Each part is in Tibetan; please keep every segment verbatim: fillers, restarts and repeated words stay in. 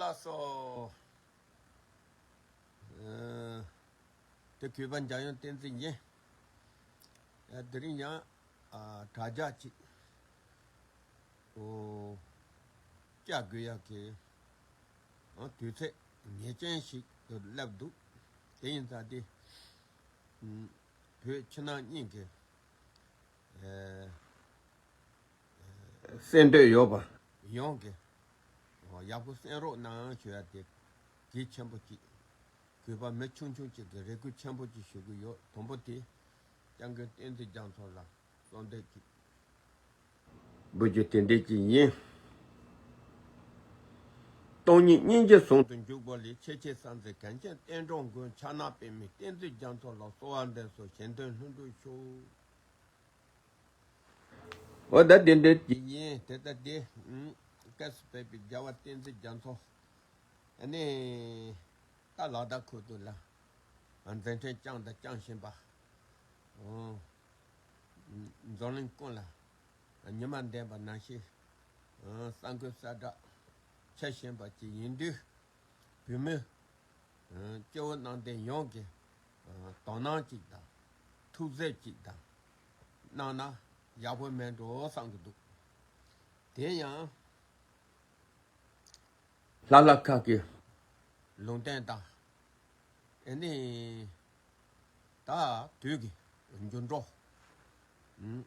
ལགས་སོ། ཨ། དེ་གུས་པ་འཇམ་དབྱངས་བསྟན་འཛིན་ཡིན། ཨ། དེ་རིང་ཡང་། ཨ། དྲ་རྒྱ་ཅིག་ཨོ། བཅར་དགོས་ཡག་གི། ཨ། དུས་ཚོད་ངེས་ཅན་ཞིག་ཏུ་སླེབས་འདུག་དེ་ཡིན་ཙང་དེ། ཨ། བོད་ཕྱི་ནང་གཉིས་ཀྱི། ཨ། གསན་འདོད་ཡོད་པ་ཡོངས་ཀྱིས་ཡག་པོ་གསན་རོགས་གནང་ཞུ་ཡ་དེ་གལ་ཆེན་པོ་གཅིག་གུས་པ་མི་ཆུང་ཆུང་གཅིག་གི་རེ་སྐུལ་ཆེན་པོ་གཅིག་ཞུ་གི་ཡོད། དང་པོ་དེ་སྐྱབས་མགོན་བསྟན་འཛིན་རྒྱ་མཚོ་ལ་གསོལ་འདེབས་ཀྱི་འབུལ་རྒྱུ་དེ་འདྲས་ཀྱི་ཡིན། སྟོང་ཉིད་སྙིང་རྗེ་ཟུང་དུ་འཇུག་པ་ལས། ཆེས་ཆེར་གསལ་མཛད་གངས་ཅན་བསྟན་འགྲོའི་མགོན། ཕྱག་ན་པདྨོ་བསྟན་འཛིན་རྒྱ་མཚོ་ལ། གསོལ་བ་འདེབས་སོ་གཞན་དོན་ལྷུན་གྲུབ་ཤོག་འོ་ད་དེ་འདྲའི་དེ་ཡིན། དེ་ལྟ་སྟེ། ཨུམ། སྐབས་སུ་བབས་པའི་རྒྱལ་བ་བསྟན་འཛིན་རྒྱ་མཚོ། ཨ་ནི། ད་ལ་དྭགས་ཁུལ་དུ་ལ། མཛད་འཕྲིན་བསྐྱངས་དང་བསྐྱང་བཞིན་པ། ཨོ། འཛམ་གླིང་ཀུན་ལ། ཉི་མ་ལྡན་པ་ནང་བཞིན། ཨོ། གསར་འགོད་གསལ་བསྒྲགས་བྱེད་བཞིན་པ་ཅིག་ཡིན་དུས། བོད་མི། ཨོ། སྐྱེ་བོ་ནང་བསྟན་ཡོངས་ཀྱི། ཨོ། དོ་སྣང་ཅིག་དང་། ཐུགས་བརྩེ་ཅིག་དང་། གནང་ན་ཡག་པོ་མེད་འགྲོ་བསམ་གྱི་འདུག་དེ་ཡང་། ལྷ་ལྷ་ཁག་གི་ལུང་བསྟན་དང་། ཨེ་ནི། ད་དུས་ཀྱི་འགྱུར་འགྲོས། ཨུམ།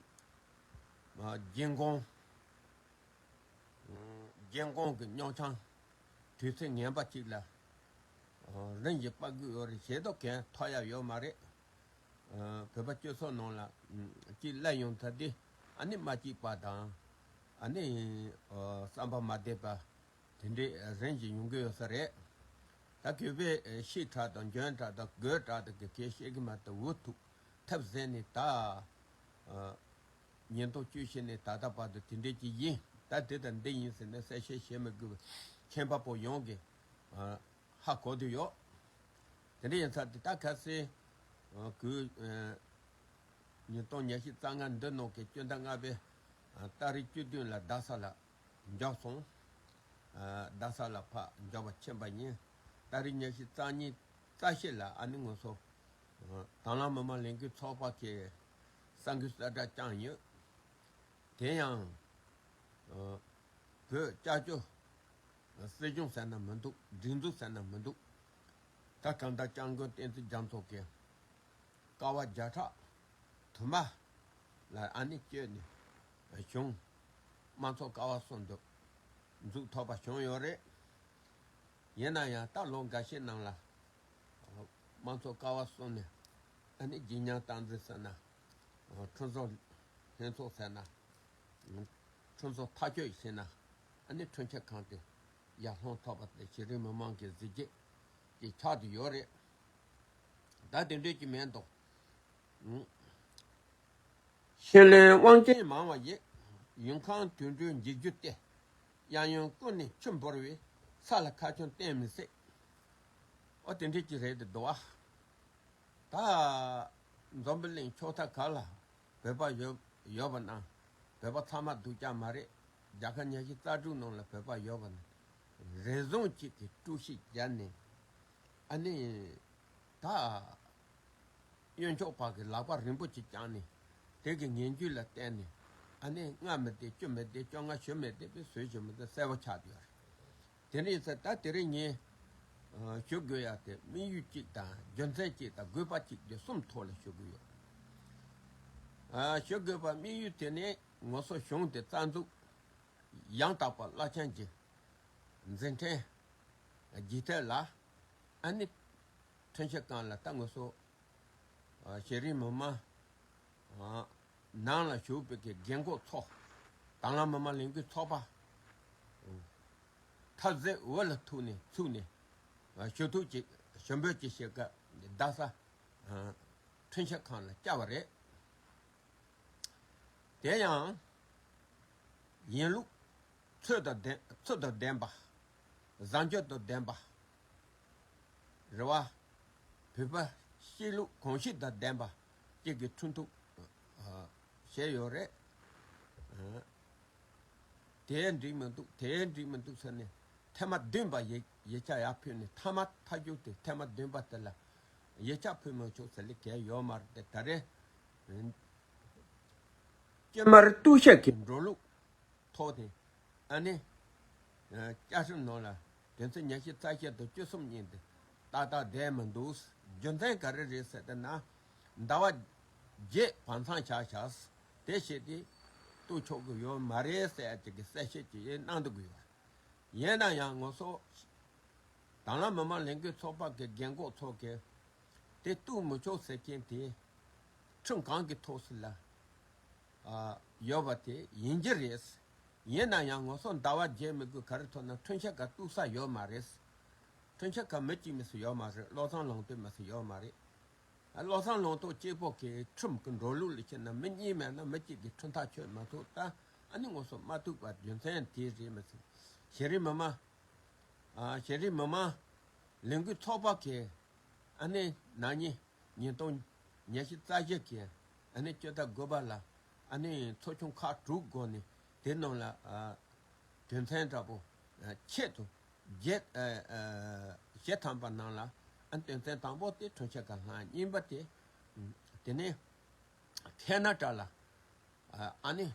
རྒྱལ་འགོང་། རྒྱལ་འགོང་གི་སྙོག་འཆང་། དུས་ཚོད་ངན་པ་གཅིག་ལ། རིམ་གྱིས་སྤར་དགོས་ཡོད་རེད། ཞེ་དྲག་གན་ཐོགས་ཡ་ཡོད་མ་རེད། བོད་པ་སྤྱི་ཚོགས་ནང་ལ་གཅིག་སླེབས་ཡོང་ཚར་དུས། ཨ་ནི་མ་སྐྱིད་པ་དང་། ཨ་ནི་བསམ་པ་མ་བདེ་བ་དེ་འདྲའི་རིམ་བཞིན་ཡོང་གི་ཡོད་ས་རེད། ད་གུས་པས་ཤེས་དྲགས་དང་འཇོན་དྲགས་དང་དགོས་དྲགས་དང་གི་སྐད་བཤད་གི་མ་གཏོགས། འུ་ཐུག་ཐབས་ཟད་ནས་ད། ཉིན་ཐོ་བཅུ་བཞི་ནས་ད་ལྟ་བར་དུ་དེ་འདྲས་ཅིག་ཡིན། ད་དེ་དང་འདི་ཡིན་ཟེར་ནས་གསལ་བཤད་བྱེད་མི་དགོས་པ་མཁྱེན་པ་པོ་ཡོངས་ཀྱིས་ཧ་གོ་བསྡད་ཡོད། དེ་འདྲ་ཡིན་ཙང་དེ་ད་གལ་སྲིད་གུས། ཉིས་སྟོང་ཉི་ཤུ་རྩ་ལྔ་འདི་ནང་གི་སྤྱི་ཟླ་ལྔ་པའི་ཏ་རིག་བཅུ་བདུན་ལ་རྡ་ས་ལ་འབྱོར་སོང་། རྡ་ས་ལ་ཕར་འབྱོར་བ་ཕྱིན་པ་ཡིན། ཏ་རིག་ཉི་ཤུ་རྩ་གཉིས་རྩ་བཞི་ལ་ཨ་ནི་ང་ཚོ་དྭང་བླངས་མི་མང་ལས་འགུལ་ཚོགས་པ་གི་གསར་འགོད་གསལ་བསྒྲགས་བསྐྱངས་ཡོད། དེ་ཡང་། ཨ། བོད་སྐྱབས་བཅོལ་སྲིད་གཞུང་ཟེར་ན་མི་འདུག་སྒྲིག་འཛུགས་ཟེར་ན་མི་འདུག་ད་གང་ལྟར་སྐྱབས་མགོན་བསྟན་འཛིན་རྒྱ་མཚོ་གིས་ཀ་བ་བརྒྱ་ཕྲག་དུ་མ་ལ་ཨ་ནི་བསྐྱོད་ནས་གཞུང་དམངས་གཙོ་ཀ་བ་གསུམ་དུ་འཛུགས་ཐུབ་པ་བྱུང་ཡོད་རེད། ཡིན་ན་ཡང་ད་ལོ་འགའ་ཤས་ནང་ལ། དམངས་གཙོ་ཀ་བ་གསུམ་ནས་ཨ་ནི་བརྗིད་ཉམས་སྟངས་འཛིན་ཟེར་ན། ཁྲིམས་བཟོ་ལྷན་ཚོགས་ཟེར་ན། ཁྲིམས་བཟོ་ཐག་གཅོད་བྱས་ན་ཨ་ནི་འཁྲུན་ཆོད་ཁང་དེ་ཡར་ལྷུང་ཐུབ་པ་དེ་གཞི་རིམ་མི་མང་གི་གཟི་བརྗིད་ཀྱི་ཆགས་བསྡད་ཡོད་རེད། ད་དེ་འདྲས་ཀྱི་མེད་དོ། ཤེས་ལེན་དབང་ཆེན་མང་བ་ཡི། ཡུལ་ཁམས་དུད་འགྲོའི་འཇིགས་རྒྱུ་སྟེ། གཡས་གཡོན་ཀུན་ནས་ཆུ་འབོར་བས། ས་ལ་ཁ་ཆུང་བསྟན་མི་སྲིད། ཨོ་དེ་འདྲས་ཀྱི་རེད་དེ་འདུག་ཨ། ད་འཛམ་བུ་གླིང་ཕྱོགས་མཐའ་གང་ལ་བོད་པ་ཡོད་ཡོད་པ་ན། བོད་པ་ཚང་མ་སྡུག་ཅག་མ་རེད། རྒྱལ་ཁབ་ཉི་ཤུ་རྩ་དྲུག་ནང་ལ་བོད་པ་ཡོད་པ་ན། རེ་ཟུང་གཅིག་གིས་དཀྲུག་ཤིང་བརྒྱབ་ནས། ཨ་ནི། ད། གཡོན་ཕྱོགས་ཕར་གྱི་ལག་པ་རིང་པོ་ཅིག་བརྐྱངས་ནས། དེ་གི་ངན་ཇུས་ལ་བརྟེན་ནས། ཨ་ནི་ལྔ་མི་བདེ་བཅུ་མི་བདེ་བཅོ་ལྔ་བཞི་མི་བདེ་བའི་བཟོས་བཞིན་པ་དེ་གསལ་པོ་ཆགས་བསྡད་ཡོད་རེད། དེ་ནས་ཟེར་ད་དེ་རིང་ངས་ཞུ་དགོས་ཡ་དེ་དམིགས་ཡུལ་གཅིག་དང་རྒྱུ་མཚན་གཅིག་དང་དགོས་པ་གཅིག་དེ་གསུམ་ཐོག་ལ་ཞུ་གི་ཡོད། ཞུ་དགོས་པ་དམིགས་ཡུལ་དེ་ནི་ང་ཚོ་གཞུང་དེ་རྩ་འཛུགས་ཡང་དག་པ་རླབས་ཆེན་གྱི་མཛད་འཕྲིན་རྒྱས་ཐད་ལ། ཨ་ནི་ཁྲིམས་ཞིབ་ཁང་ལ་ད་ང་ཚོ་གཞི་རིམ་མི་མང་ནང་ལ་ཞུགས་པའི་གི་རྒན་གོག་ཚོ། དྭང་བླངས་མི་མང་ལས་འགུལ་ཚོགས་པ། འཐབ་རྩོད་འོག་ལ་ཐུག་ནས་ཚུགས་ནས་ཞུ་གཏུག་ཅིག་ཞུ་འབོད་ཅིག་བྱེད་སྐབས་རྡ་ས་ཁྲིམས་ཞིབ་ཁང་ལ་བཅར་བ་རེད། དེ་ཡང་ཡིན་ལུགས་ཚུལ་དང་ལྡན་ཚུལ་དང་ལྡན་པ། བཟང་སྤྱོད་དང་ལྡན་པ། རེད་བ། བོད་པ་གཤིས་ལུགས་གོམས་གཤིས་དང་ལྡན་པ་གཅིག་གིས་ཁྲིམས་གཏུག་བྱས་ཡོད་རེད། དེ་འགྲིག་མི་འདུག་དེ་འགྲིག་མི་འདུག་ཟེར་ནས་ ཐེངས་མ་བདུན་པ་ཡིག་ཡིག་ཆ་ཡར་ཕུལ་ནས། ཐ་མ་མཐའ་མཇུག་དེ་ཐེངས་མ་བདུན་པ་དེ་ལ་ཡིག་ཆ་ཕུལ་མི་ཆོག་ཟེར་ལེ་གལ་ཡོད་མ་རེད་དེ། ད་རེས་ཅི་མར་གཏུག་བཤེར་གྱི་འགྲོ་ལུགས་ཐོག་ནས། ཨ་ནི་བཅའ་ཁྲིམས་ནང་ལ་དོན་ཚན་ཉི་ཤུ་རྩ་བཞི་དང་བཅུ་གསུམ་གཉིས་དེ་ཏག་ཏག་བསྡད་མི་འདུག། རྒྱུ་མཚན་ག་རེ་རེད་ཟེར་ཏེ་ན། ཟླ་བ་བརྒྱད་བར་མཚམས་བཞག་བཞག་དེ་བྱས་ཏེ་གཏུག་ཆོག་གི་ཡོད་མ་རེད་ཟེར་ཡ་ཅིག་གི་གསལ་བཤད་ཅིག་གནང་འདུག་གི་ཡོད། ཡིན་ན་ཡང་ང་ཚོ་དྭང་བླངས་མི་མང་ལས་འགུལ་ཚོགས་པ་གི་རྒན་འཁོགས་ཚོ་གིས་དེ་གཏུག་མི་ཆོག་ཟེར་མཁན་དེ་ཁྲིམས་གང་གི་ཐོག་སུ་ལ་ཨ་ཡོད་པ་དེ་ཡིན་གྱི་རེད། ཡིན་ན་ཡང་ང་ཚོ་ཟླ་བ་བརྒྱད་མི་དགོས་ག་རེ་ཐོག་ན་ཁྲིམས་ཞིབ་ཁང་གཏུག་ས་ཡོད་མ་རེད། ཁྲིམས་ཞིབ་ཁང་མི་གཅིག་མི་སུ་ཡོད་མ་རེད། བློ་བཟང་ལུང་བསྟན་མི་སུ་ཡོད་མ་རེད། བློ་བཟང་ལུང་རྟོགས་གཅིག་པོ་གི་ཁྲིམས་ཀྱི་འགྲོ་ལུགས་ལ་བྱས་ན་མི་གཉིས་མེད་ན་མི་གཅིག་གི་ཁྲིམས་ཐག་ཆོད་མ་ཐུབ་ད། ཨ་ནི་ང་ཚོ་མ་ཐུག་པ་རྒྱུ་མཚན་དེ་རེད་མི་སྲིད། གཞི་རིམ་མི་མང་། ཨ་གཞི་རིམ་མི་མང་ལས་འགུལ་ཚོགས་པ་གི་ཨ་ནི་ན་ནིང་ཉིས་སྟོང་ཉི་ཤུ་རྩ་བཞི་གི་ཨ་ནི་སྤྱི་ཟླ་དགུ་པ་ལ་ཨ་ནི་ཚོགས་ཆུང་ཁག་དྲུག་སྒོ་ནས་དེ་ནང་ལ་ཨ་དོན་ཚན་འདྲ་པོ་ཨ་ཆེད་དུ་བརྒྱད་ཨ་ཨ་བཞི་ཐམ་པ་ནང་ལ་ཨ་དོན་ཚན་དང་པོ་དེ་ཁྲིམས་ཞིབ་ཁང་བླངས། གཉིས་པ་དེ་དེ་ནས་ཁེ་ན་ཌ་ལ་ཨ་ནི་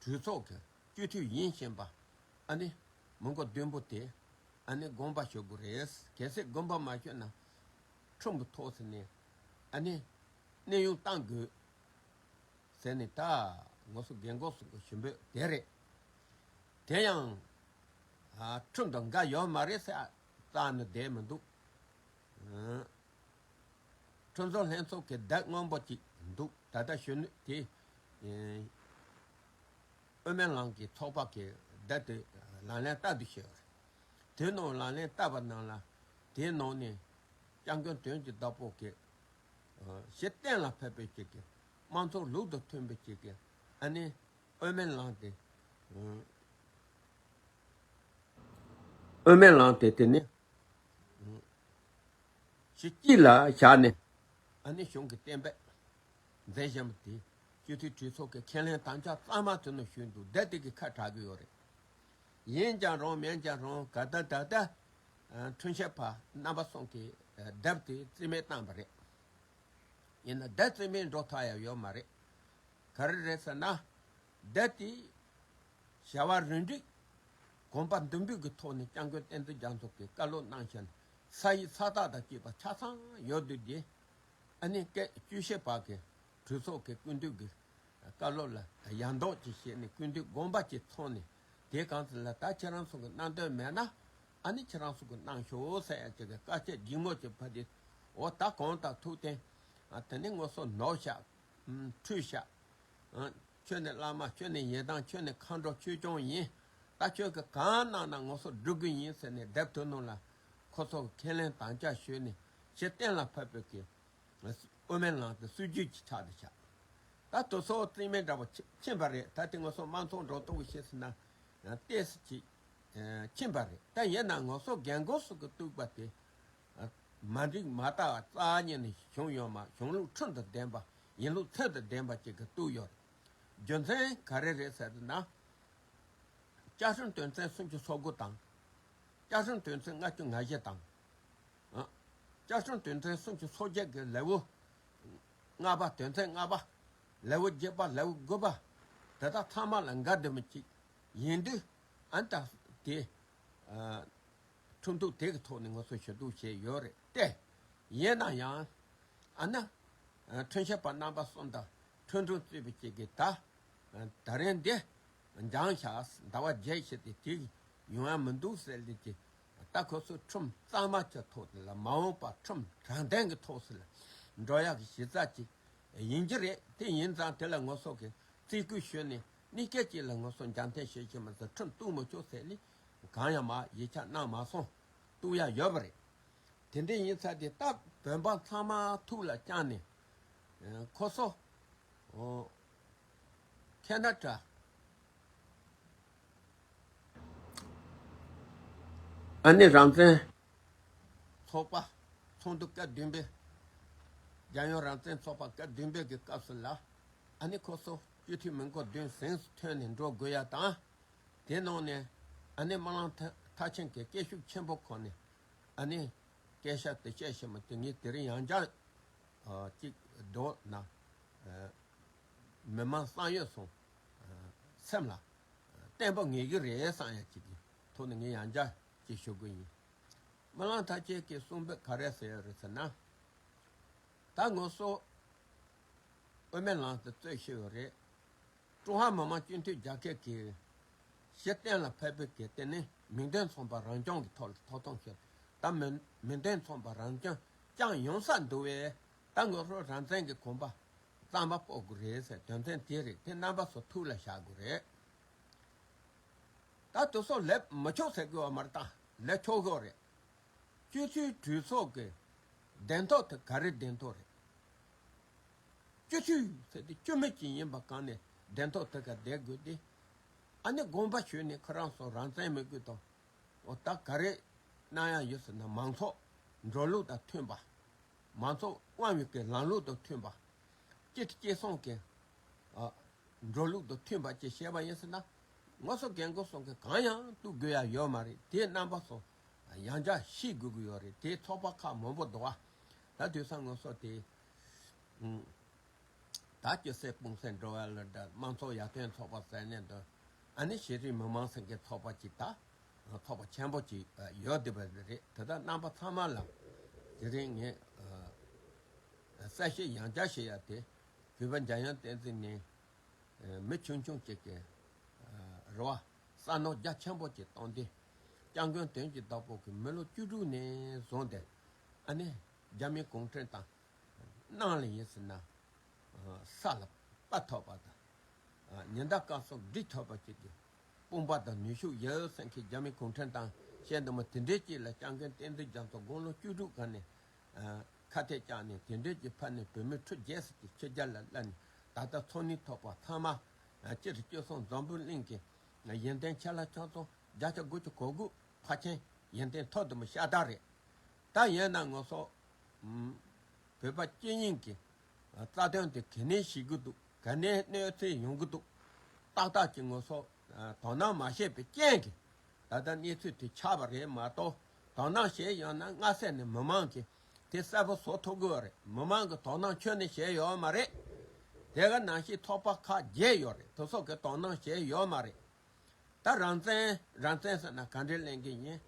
གྲོས་ཚོགས་ཀྱི་སྤྱི་འཐུས་ཡིན་བཞིན་པ་ཨ་ནི་མི་མགོ་བདུན་པོ་དེ་ཨ་ནི་དགོངས་པ་ཞུ་དགོས་རེད། གལ་སྲིད་དགོངས་པ་མ་ཞུས་ན་ཁྲིམས་ཀྱི་ཐོག་ཟེར་ནས་ཨ་ནི་གནས་དབྱུང་གཏང་དགོས་ཟེར་ནས་ད་ང་ཚོ་རྒན་འཁོགས་ཚོ་གི་ཞུ་འབོད་དེ་རེད། དེ་ཡང་ཨ་ཁྲིམས་དང་འགལ་ཡོད་མ་རེད་ཟེར་རྩ་ནས་བསྡད་མི་འདུག། ཨ། ཁྲིམས་བཟོ་ལྷན་ཚོགས་ཀྱི་བརྡ་སྔོན་པོ་ཅིག་འདུག། ད་ལྟ་གཞོན་ནུ་དེ་ཨེ་དབུ་མའི་ལམ་གྱི་ཚོགས་པ་གི་བརྡ་དེ་ལག་ལེན་བསྟར་དུ་བྱས་པ་རེད། དེ་ནང་ལག་ལེན་བསྟར་བ་ནང་ལ་དེའི་ནང་ནས་སྐྱབས་མགོན་དོན་གྱི་བདག་པོ་གི་ཨ་གཞི་གཏན་ལ་ཕབ་པའི་ཅིག་གི་དམངས་གཙོ་ལུགས་དང་མཐུན་པའི་ཅིག་གི་ཨ་ནི་དབུ་མའི་ལམ་དེ་ཨ་དབུ་མའི་ལམ་དེ་དེ་ནི་ཨ་གཞི་གཅིག་ལ་བཞག་ནས་ཨ་ནི་གཞུང་གི་གཏན་འབེབས་མཛད་བཞིན་པ་དེ་སྤྱི་འཐུས་གྲོས་ཚོགས་ཀྱི་ཁས་ལེན་དམ་བཅའ་གཙང་མ་དེ་ནང་ཞུགས་འདུག། བརྡ་དེ་གི་ཁ་གྲག་གི་ཡོད་རེད། ཡིན་ཀྱང་རུང་མིན་ཀྱང་རུང་ག་ད་ད་ལྟ་ཨ་ཁྲིམས་ཞིབ་པ་རྣམ་པ་གསུམ་གྱིས་ཨ་བརྡ་དེ་རྩིས་མེད་བཏང་པ་རེད། ཡིན་ན་བརྡ་རྩིས་མེད་འགྲོ་ཐབས་ཡང་ཡོད་མ་རེད། ག་རེ་རེད་ཟེར་ན། བརྡ་དེ་བྱ་བ་རིམ་སྒྲིག་གོམ་པ་མདུན་སྤོས་ཀྱི་ཐོག་ནས་སྐྱབས་མགོན་བསྟན་འཛིན་རྒྱ་མཚོ་གིས་བཀའ་སློབ་གནང་བཞིན་ས་ཡི་ས་རྟགས་དང་བཅས་པ་ཆ་ཚང་ཡོད་དུས་དེ་ཨ་ནི་སྐད་བཅུ་བཞི་པ་གི་གྲོས་ཚོགས་ཀྱི་སྐུ་མདུན་གྱི་བཀའ་སློབ་ལ་ཡང་ལྡོག་ཅིག་བྱས་ནས་སྐུ་མདུན་དགོངས་པ་ཅིག་ཚོམས་ནས། དེ་གང་ཟེར་ལ་ད་ཁྱེད་རང་ཚོ་གི་གནང་འདོད་མེད་ན་ཨ་ནི་ཁྱེད་རང་ཚོ་གི་གནང་ཤོག་ཟེར་ཡ་ཅིག་གི་བཀའ་སྩལ་སྒྲིག་མོ་ཅིག་ཕ་དེ་འོ་ད་གང་ལྟར་ཐུགས་བརྟན་ཨ་དེ་ནི་ངོ་སོ་ནོར་ཤག་ཨུམ་འཁྲུལ་ཤག་ཨ་ཁྱོད་ནི་བླ་མ་ཁྱོད་ནི་ཡི་དམ་ཁྱོད་ནི་མཁའ་འགྲོ་ཆོས་སྐྱོང་ཡིན། ད་ཁྱོད་ཀྱི་གང་གནང་ན་ངོ་སོ་སྒྲུབ་གི་ཡིན་ཟེར་ནས་སྡེབ་ཐོན་ནང་ལ་ཁོ་ཚོ་གི་ཁས་ལེན་དམ་བཅའ་ཞུས་ནས་ཞེ་གཏན་ལ་ཕབ་པའི་གི་དབུ་མའི་ལམ་དེ་སྲོལ་རྒྱུན་གྱི་ཆགས་དེ་ཆགས། ད་དེ་ཚོ་རྩིས་མེད་འདྲ་པོ་ཕྱིན་པ་རེད། ད་དེ་ང་ཚོ་དམངས་གཙོ་འགྲོ་སྟངས་ཤེས་ཟིན་ན་ཏོག་ཙམ་ཅིག་ཕྱིན་པ་རེད། ད་ཡིན་ན་ང་ཚོ་རྒན་འཁོགས་ཚོ་གི་གཏུག་པ་དེ་མ་འགྲིག་མ་ལྟ་བ་རྩ་ཉིད་ནས་བྱུང་ཡོད་མ། གཞུང་ལུགས་ཁྲིམས་དང་ལྡན་པ་ཡིན་ལུགས་ཚད་དང་ལྡན་པ་ཅིག་གི་གཏུག་ཡོད་རེད། རྒྱུ་མཚན་ག་རེ་རེད་ཟེར་ན། བཅའ་ཁྲིམས་དོན་ཚན་སུམ་ཅུ་སོ་དགུ་དང་། བཅའ་ཁྲིམས་དོན་ཚན་ལྔ་བཅུ་ང་བཞི་དང་། ཨ། བཅའ་ཁྲིམས་དོན་ཚན་སུམ་ཅུ་སོ་བརྒྱད་ཀྱི་ལེའུ་ལྔ་པ། དོན་ཚན་ལྔ་པ། ལེའུ་བརྒྱད་པ། ལེའུ་དགུ་པ། དེ་དག་ཚང་མ་ལ་འགལ་འདུ་མི་གཅིག་ཡིན་དུས་ཨ་ནི་ད་དེ་ཨ་ཁྲིམས་གཏུག་དེ་གི་ཐོག་ནས་ང་ཚོ་ཞུ་གཏུག་བྱས་ཡོད་རེད་དེ། ཡིན་ན་ཡང་ཨ་ནི་ཨ་ཁྲིམས་ཞིབ་པ་རྣམ་པ་གསུམ་དང་ཁྲིམས་དྲུང་གཙོས་པའི་གཅིག་གིས་ད་ད་རིང་འདི་འགྱངས་ཤག། ཟླ་བ་བརྒྱད་ཞིག་དེ་དེ་ཡོང་ཡ་མི་འདུག་ཟེར་ལེ་གི། ད་ཁོ་ཚོས་ཁྲིམས་གཙང་མ་གྱི་ཐོག་དེ་ལ་མ་འོངས་པ་ཁྲིམས་དྲང་བདེན་གྱི་ཐོག་སུ་ལ་འགྲོ་ཡག་གི་གཞི་རྩ་ཅིག་ཡིན་གྱི་རེད། དེ་ཡིན་ཙང་དེ་ལ་ང་ཚོ་གི་རྩིས་སྐུལ་ཞུས་ནས་གནས་སྐབས་ཅིག་ལ་ང་ཚོ་འགྱངས་འཐེན་བྱེད་ཀྱི་མ་ཟད་ཁྲིམས་གཏུག་མི་ཆོག་ཟེར་ལེ་གང་ཡང་མ་ཡིག་ཆ་གནང་མ་སོང་། གཏུག་ཡ་ཡོད་པ་རེད། དེ་འདྲ་ཡིན་ཙང་དེ་ལྟ་བོད་འབངས་ཚང་མ་ཐུགས་ལ་བཅངས་ནས་ཁོ་ཚོ། ཨོ། ཁེ་ན་ཌ། ཨ་ནི་རང་བཙན་ཚོགས་པ་ཚོགས་འདུ་སྐབས་བདུན་པའི། རྒྱལ་ཡོངས་རང་བཙན་ཚོགས་པ་སྐབས་བདུན་པའི་གི་སྐབས་སུ་ལ་ཨ་ནི་ཁོ་ཚོ་སྤྱི་འཐུས་མི་མགོ་བདུན་ཟིན་ཐོན་ནས་འགྲོ་དགོས་ཡ་དང་། དེ་ནང་ནས་ཨ་ནི་སྨོན་ལམ་ཐེ་ མཐར་ཕྱིན་གྱི་སྐད་ཤུགས་ཆེན་པོ་ཁོ་ནས་ཨ་ནི་སྐད་ཆ་དེ་བཤད་ཤེས་མ་དེ་ངས་དེ་རིང་ཡང་བསྐྱར་ཅིག་འགྲོ་ན་མི་མང་བསམ་ཡོད་སོང་སེམས་ལ་བརྟན་པོ་ངེས་ཀྱི་རེད་བསམ་ཡ་ཅིག་གི་ཐོག་ནས་ངས་ཡང་བསྐྱར་ཅིག་ཞུ་དགོས་ཡིན། རྨི་ལམ་མཐའ་དཔྱད་ཀྱི་གསུང་འབུམ་ག་རེ་ཟེར་ཡོད་རེད་ཟེར་ན། ད་ངོ་སོ་དབུ་མའི་ལམ་དུ་རྩོད་ཤེས་ཡོད་རེད། ཀྲུང་ཧྭ་མི་དམངས་སྤྱི་མཐུན་རྒྱལ་ཁབ་ཀྱི་གཞི་གཏན་ལ་ཕབ་པའི་གལ་ཏེ་ནི་མིང་དོན་མཚུངས་པ་རང་སྐྱོང་གི་ཐོག་ལ་ཐོབ་ཐང་ཤོར། ད་མིང་མིང་དོན་མཚུངས་པ་རང་སྐྱོང་ཀྱང་ཡོང་ས་འདུག་བས། ད་ངོ་སོ་རང་བཙན་གྱི་གོམ་པ་རྩམ་པ་སྤོ་དགོས་རེད་ཟེར་དོན་ཚན་དེ་རེད། དེ་རྣམ་པ་ཚོ་ཐུགས་ལ་བཞག་དགོས་རེད། ད་དེ་ཚོ་ལབ་མི་ཆོག་ཟེར་དགོས་བ་མ་རེད། ད་ལབ་ཆོག་གི་རེད། སྤྱི་འཐུས་གྲོས་ཚོགས་ཀྱི་གདན་ཐོབ་དེ་ག་རེ་གདན་ཐོབ་རེད། སྤྱི་འཐུས་ཟེར་དེ་སྤྱི་མི་གཅིག་ཡིན་པ་གང་ནས་གདན་ཐོབ་དེ་ག་བསྡད་དགོས་ཏེ། ཨ་ནི་དགོངས་པ་ཞུས་ནས་ཁོ་རང་ཚོ་རང་བཙན་མི་དགོས་དང་། འོ་ད་ག་རེ་གནང་ཡ་ཡོད་ཟེར་ན་མང་ཚོགས་འགྲོ་ལུགས་དང་མཐུན་པ། མང་ཚོགས་དབང་བའི་གི་ལམ་ལུགས་དང་མཐུན་པ། སྤྱི་འཐུས་སྐྱེད་སྲིང་གི་ཨ་འགྲོ་ལུགས་དང་མཐུན་པ་ཅེས་བཤད་པ་ཡིན་ཟེར་ན། ངོ་སོ་རྒན་རྒོན་སོགས་ཀྱིས་གང་ཡང་གཏུག་དགོས་ཡ་ཡོད་མ་རེད། དེ་རྣམ་པ་ཚོ་ཡང་བསྐྱར་ཤེས་དགོས་ཀྱི་ཡོད་རེད། དེ་ཚོགས་པ་ཁག་མང་པོ་འདུག་བ། ད་དུས་སང་ངོ་སོ་དེ་ཨུམ། ད་སྐྱོ་སེ་སྤུང་སེ་འགྲོ་བ་ལ་འདྲ། དམངས་གཙོ་ཡར་ཐོན་ཚོགས་པ་ཟེར་ནས་འདུག་ཨ་ནི་ཤེས་རིག་མི་མང་ཟེར་མཁན་ཚོགས་པ་ཅིག་ད་ཚོགས་པ་ཆེན་པོ་ཅིག་ཡོད་བསྡད་པ་རེད། དེ་དག་རྣམ་པ་ཚང་མ་ལ་དེ་རིང་ངས་གསལ་བཤད་ཡང་བསྐྱར་བྱེད་ཡ་དེ། གུས་པ་འཇམ་དབྱངས་བསྟན་འཛིན་ནས་མི་ཆུང་ཆུང་ཅིག་གི་རེ་བ་བསམ་མནོ་རྒྱ་ཆེན་པོ་ཅིག་བཏང་སྟེ། སྐྱབས་མགོན་དོན་གྱི་བདག་པོ་གིས་མི་ལོ་བཅུ་དྲུག་ནས་བཟུང་སྟེ་ཨ་ནི་རྒྱ་མིའི་གུང་ཁྲན་ཏང་ནང་ལ་ཡིན་ཟེར་ན་ས་ལ་པ་ཐོབ་པ་དང་། ཉི་ཟླ་སྐར་གསུམ་སྒྲིལ་ཐུབ་པ་ཅིག་གི་དཔུང་པ་དང་ནུས་ཤུགས་ཡོད་ཟེར་མཁན་རྒྱ་མི་གུང་ཁྲན་ཏང་ཤེས་འདི་མོ་དེ་འདྲའི་ཅིག་ལ་སྐྱབས་མགོན་བསྟན་འཛིན་རྒྱ་མཚོ་དགུང་ལོ་བཅུ་དྲུག་ག་ནས་ཁ་གཏད་བཅག་ནས་དེ་འདྲའི་ཅིག་ཕར་ནས་བོད་མི་ཁྲི་བརྒྱད་ཙམ་ཅིག་ཕྱི་རྒྱལ་ལ་བསླབས་ནས་ད་ལྟ་འཚོ་གནས་ཐོབ་པ་ཚང་མ་སྤྱིར་སྐྱོ་སོང་འཛམ་བུ་གླིང་གི་ཡོན་ཏན་ཆེ་ལ་ཆུང་ཆུང་བརྒྱ་ཆ་དགུ་བཅུ་གོ་དགུ་ཕལ་ཆེར་ཡོན་ཏན་མཐོ་དུ་མ་ཤ་སྟག་རེད། ད་ཡིན་ན་ངོ་སོ། ཨུམ། བོད་པ་སྤྱི་ཡོངས་ཀྱི་རྩ་དོན་དེ་ག་ནས་ཤེས་ཀྱི་འདུག་ག་ནས་གནོད་འཚེ་ཡོང་གི་འདུག་ཏག་ཏག་ཅིག་ངོ་སོ་དོ་སྣང་མ་བྱས་པའི་རྐྱེན་གྱིས་ད་ལྟ་གནས་ཚུལ་དེ་ཆགས་པ་རེད་མ་གཏོགས། དོ་སྣང་བྱས་ཡོད་ན་སྔ་ས་ནས་མི་མང་གིས་དེ་གསལ་པོ་བཟོ་ཐུབ་ཀྱི་ཡོད་རེད། མི་མང་གིས་དོ་སྣང་ཁྱོན་ནས་བྱས་ཡོད་མ་རེད། དེ་ག་ནང་བཞིན་ཚོགས་པ་ཁག་བརྒྱད་ཡོད་རེད། དེ་ཚོ་གིས་དོ་སྣང་བྱས་ཡོད་མ་རེད། ད་རང་བཙན་རང་བཙན་ཟེར་ན་ག་འདྲའི་ལེན་གྱི་ཡིན།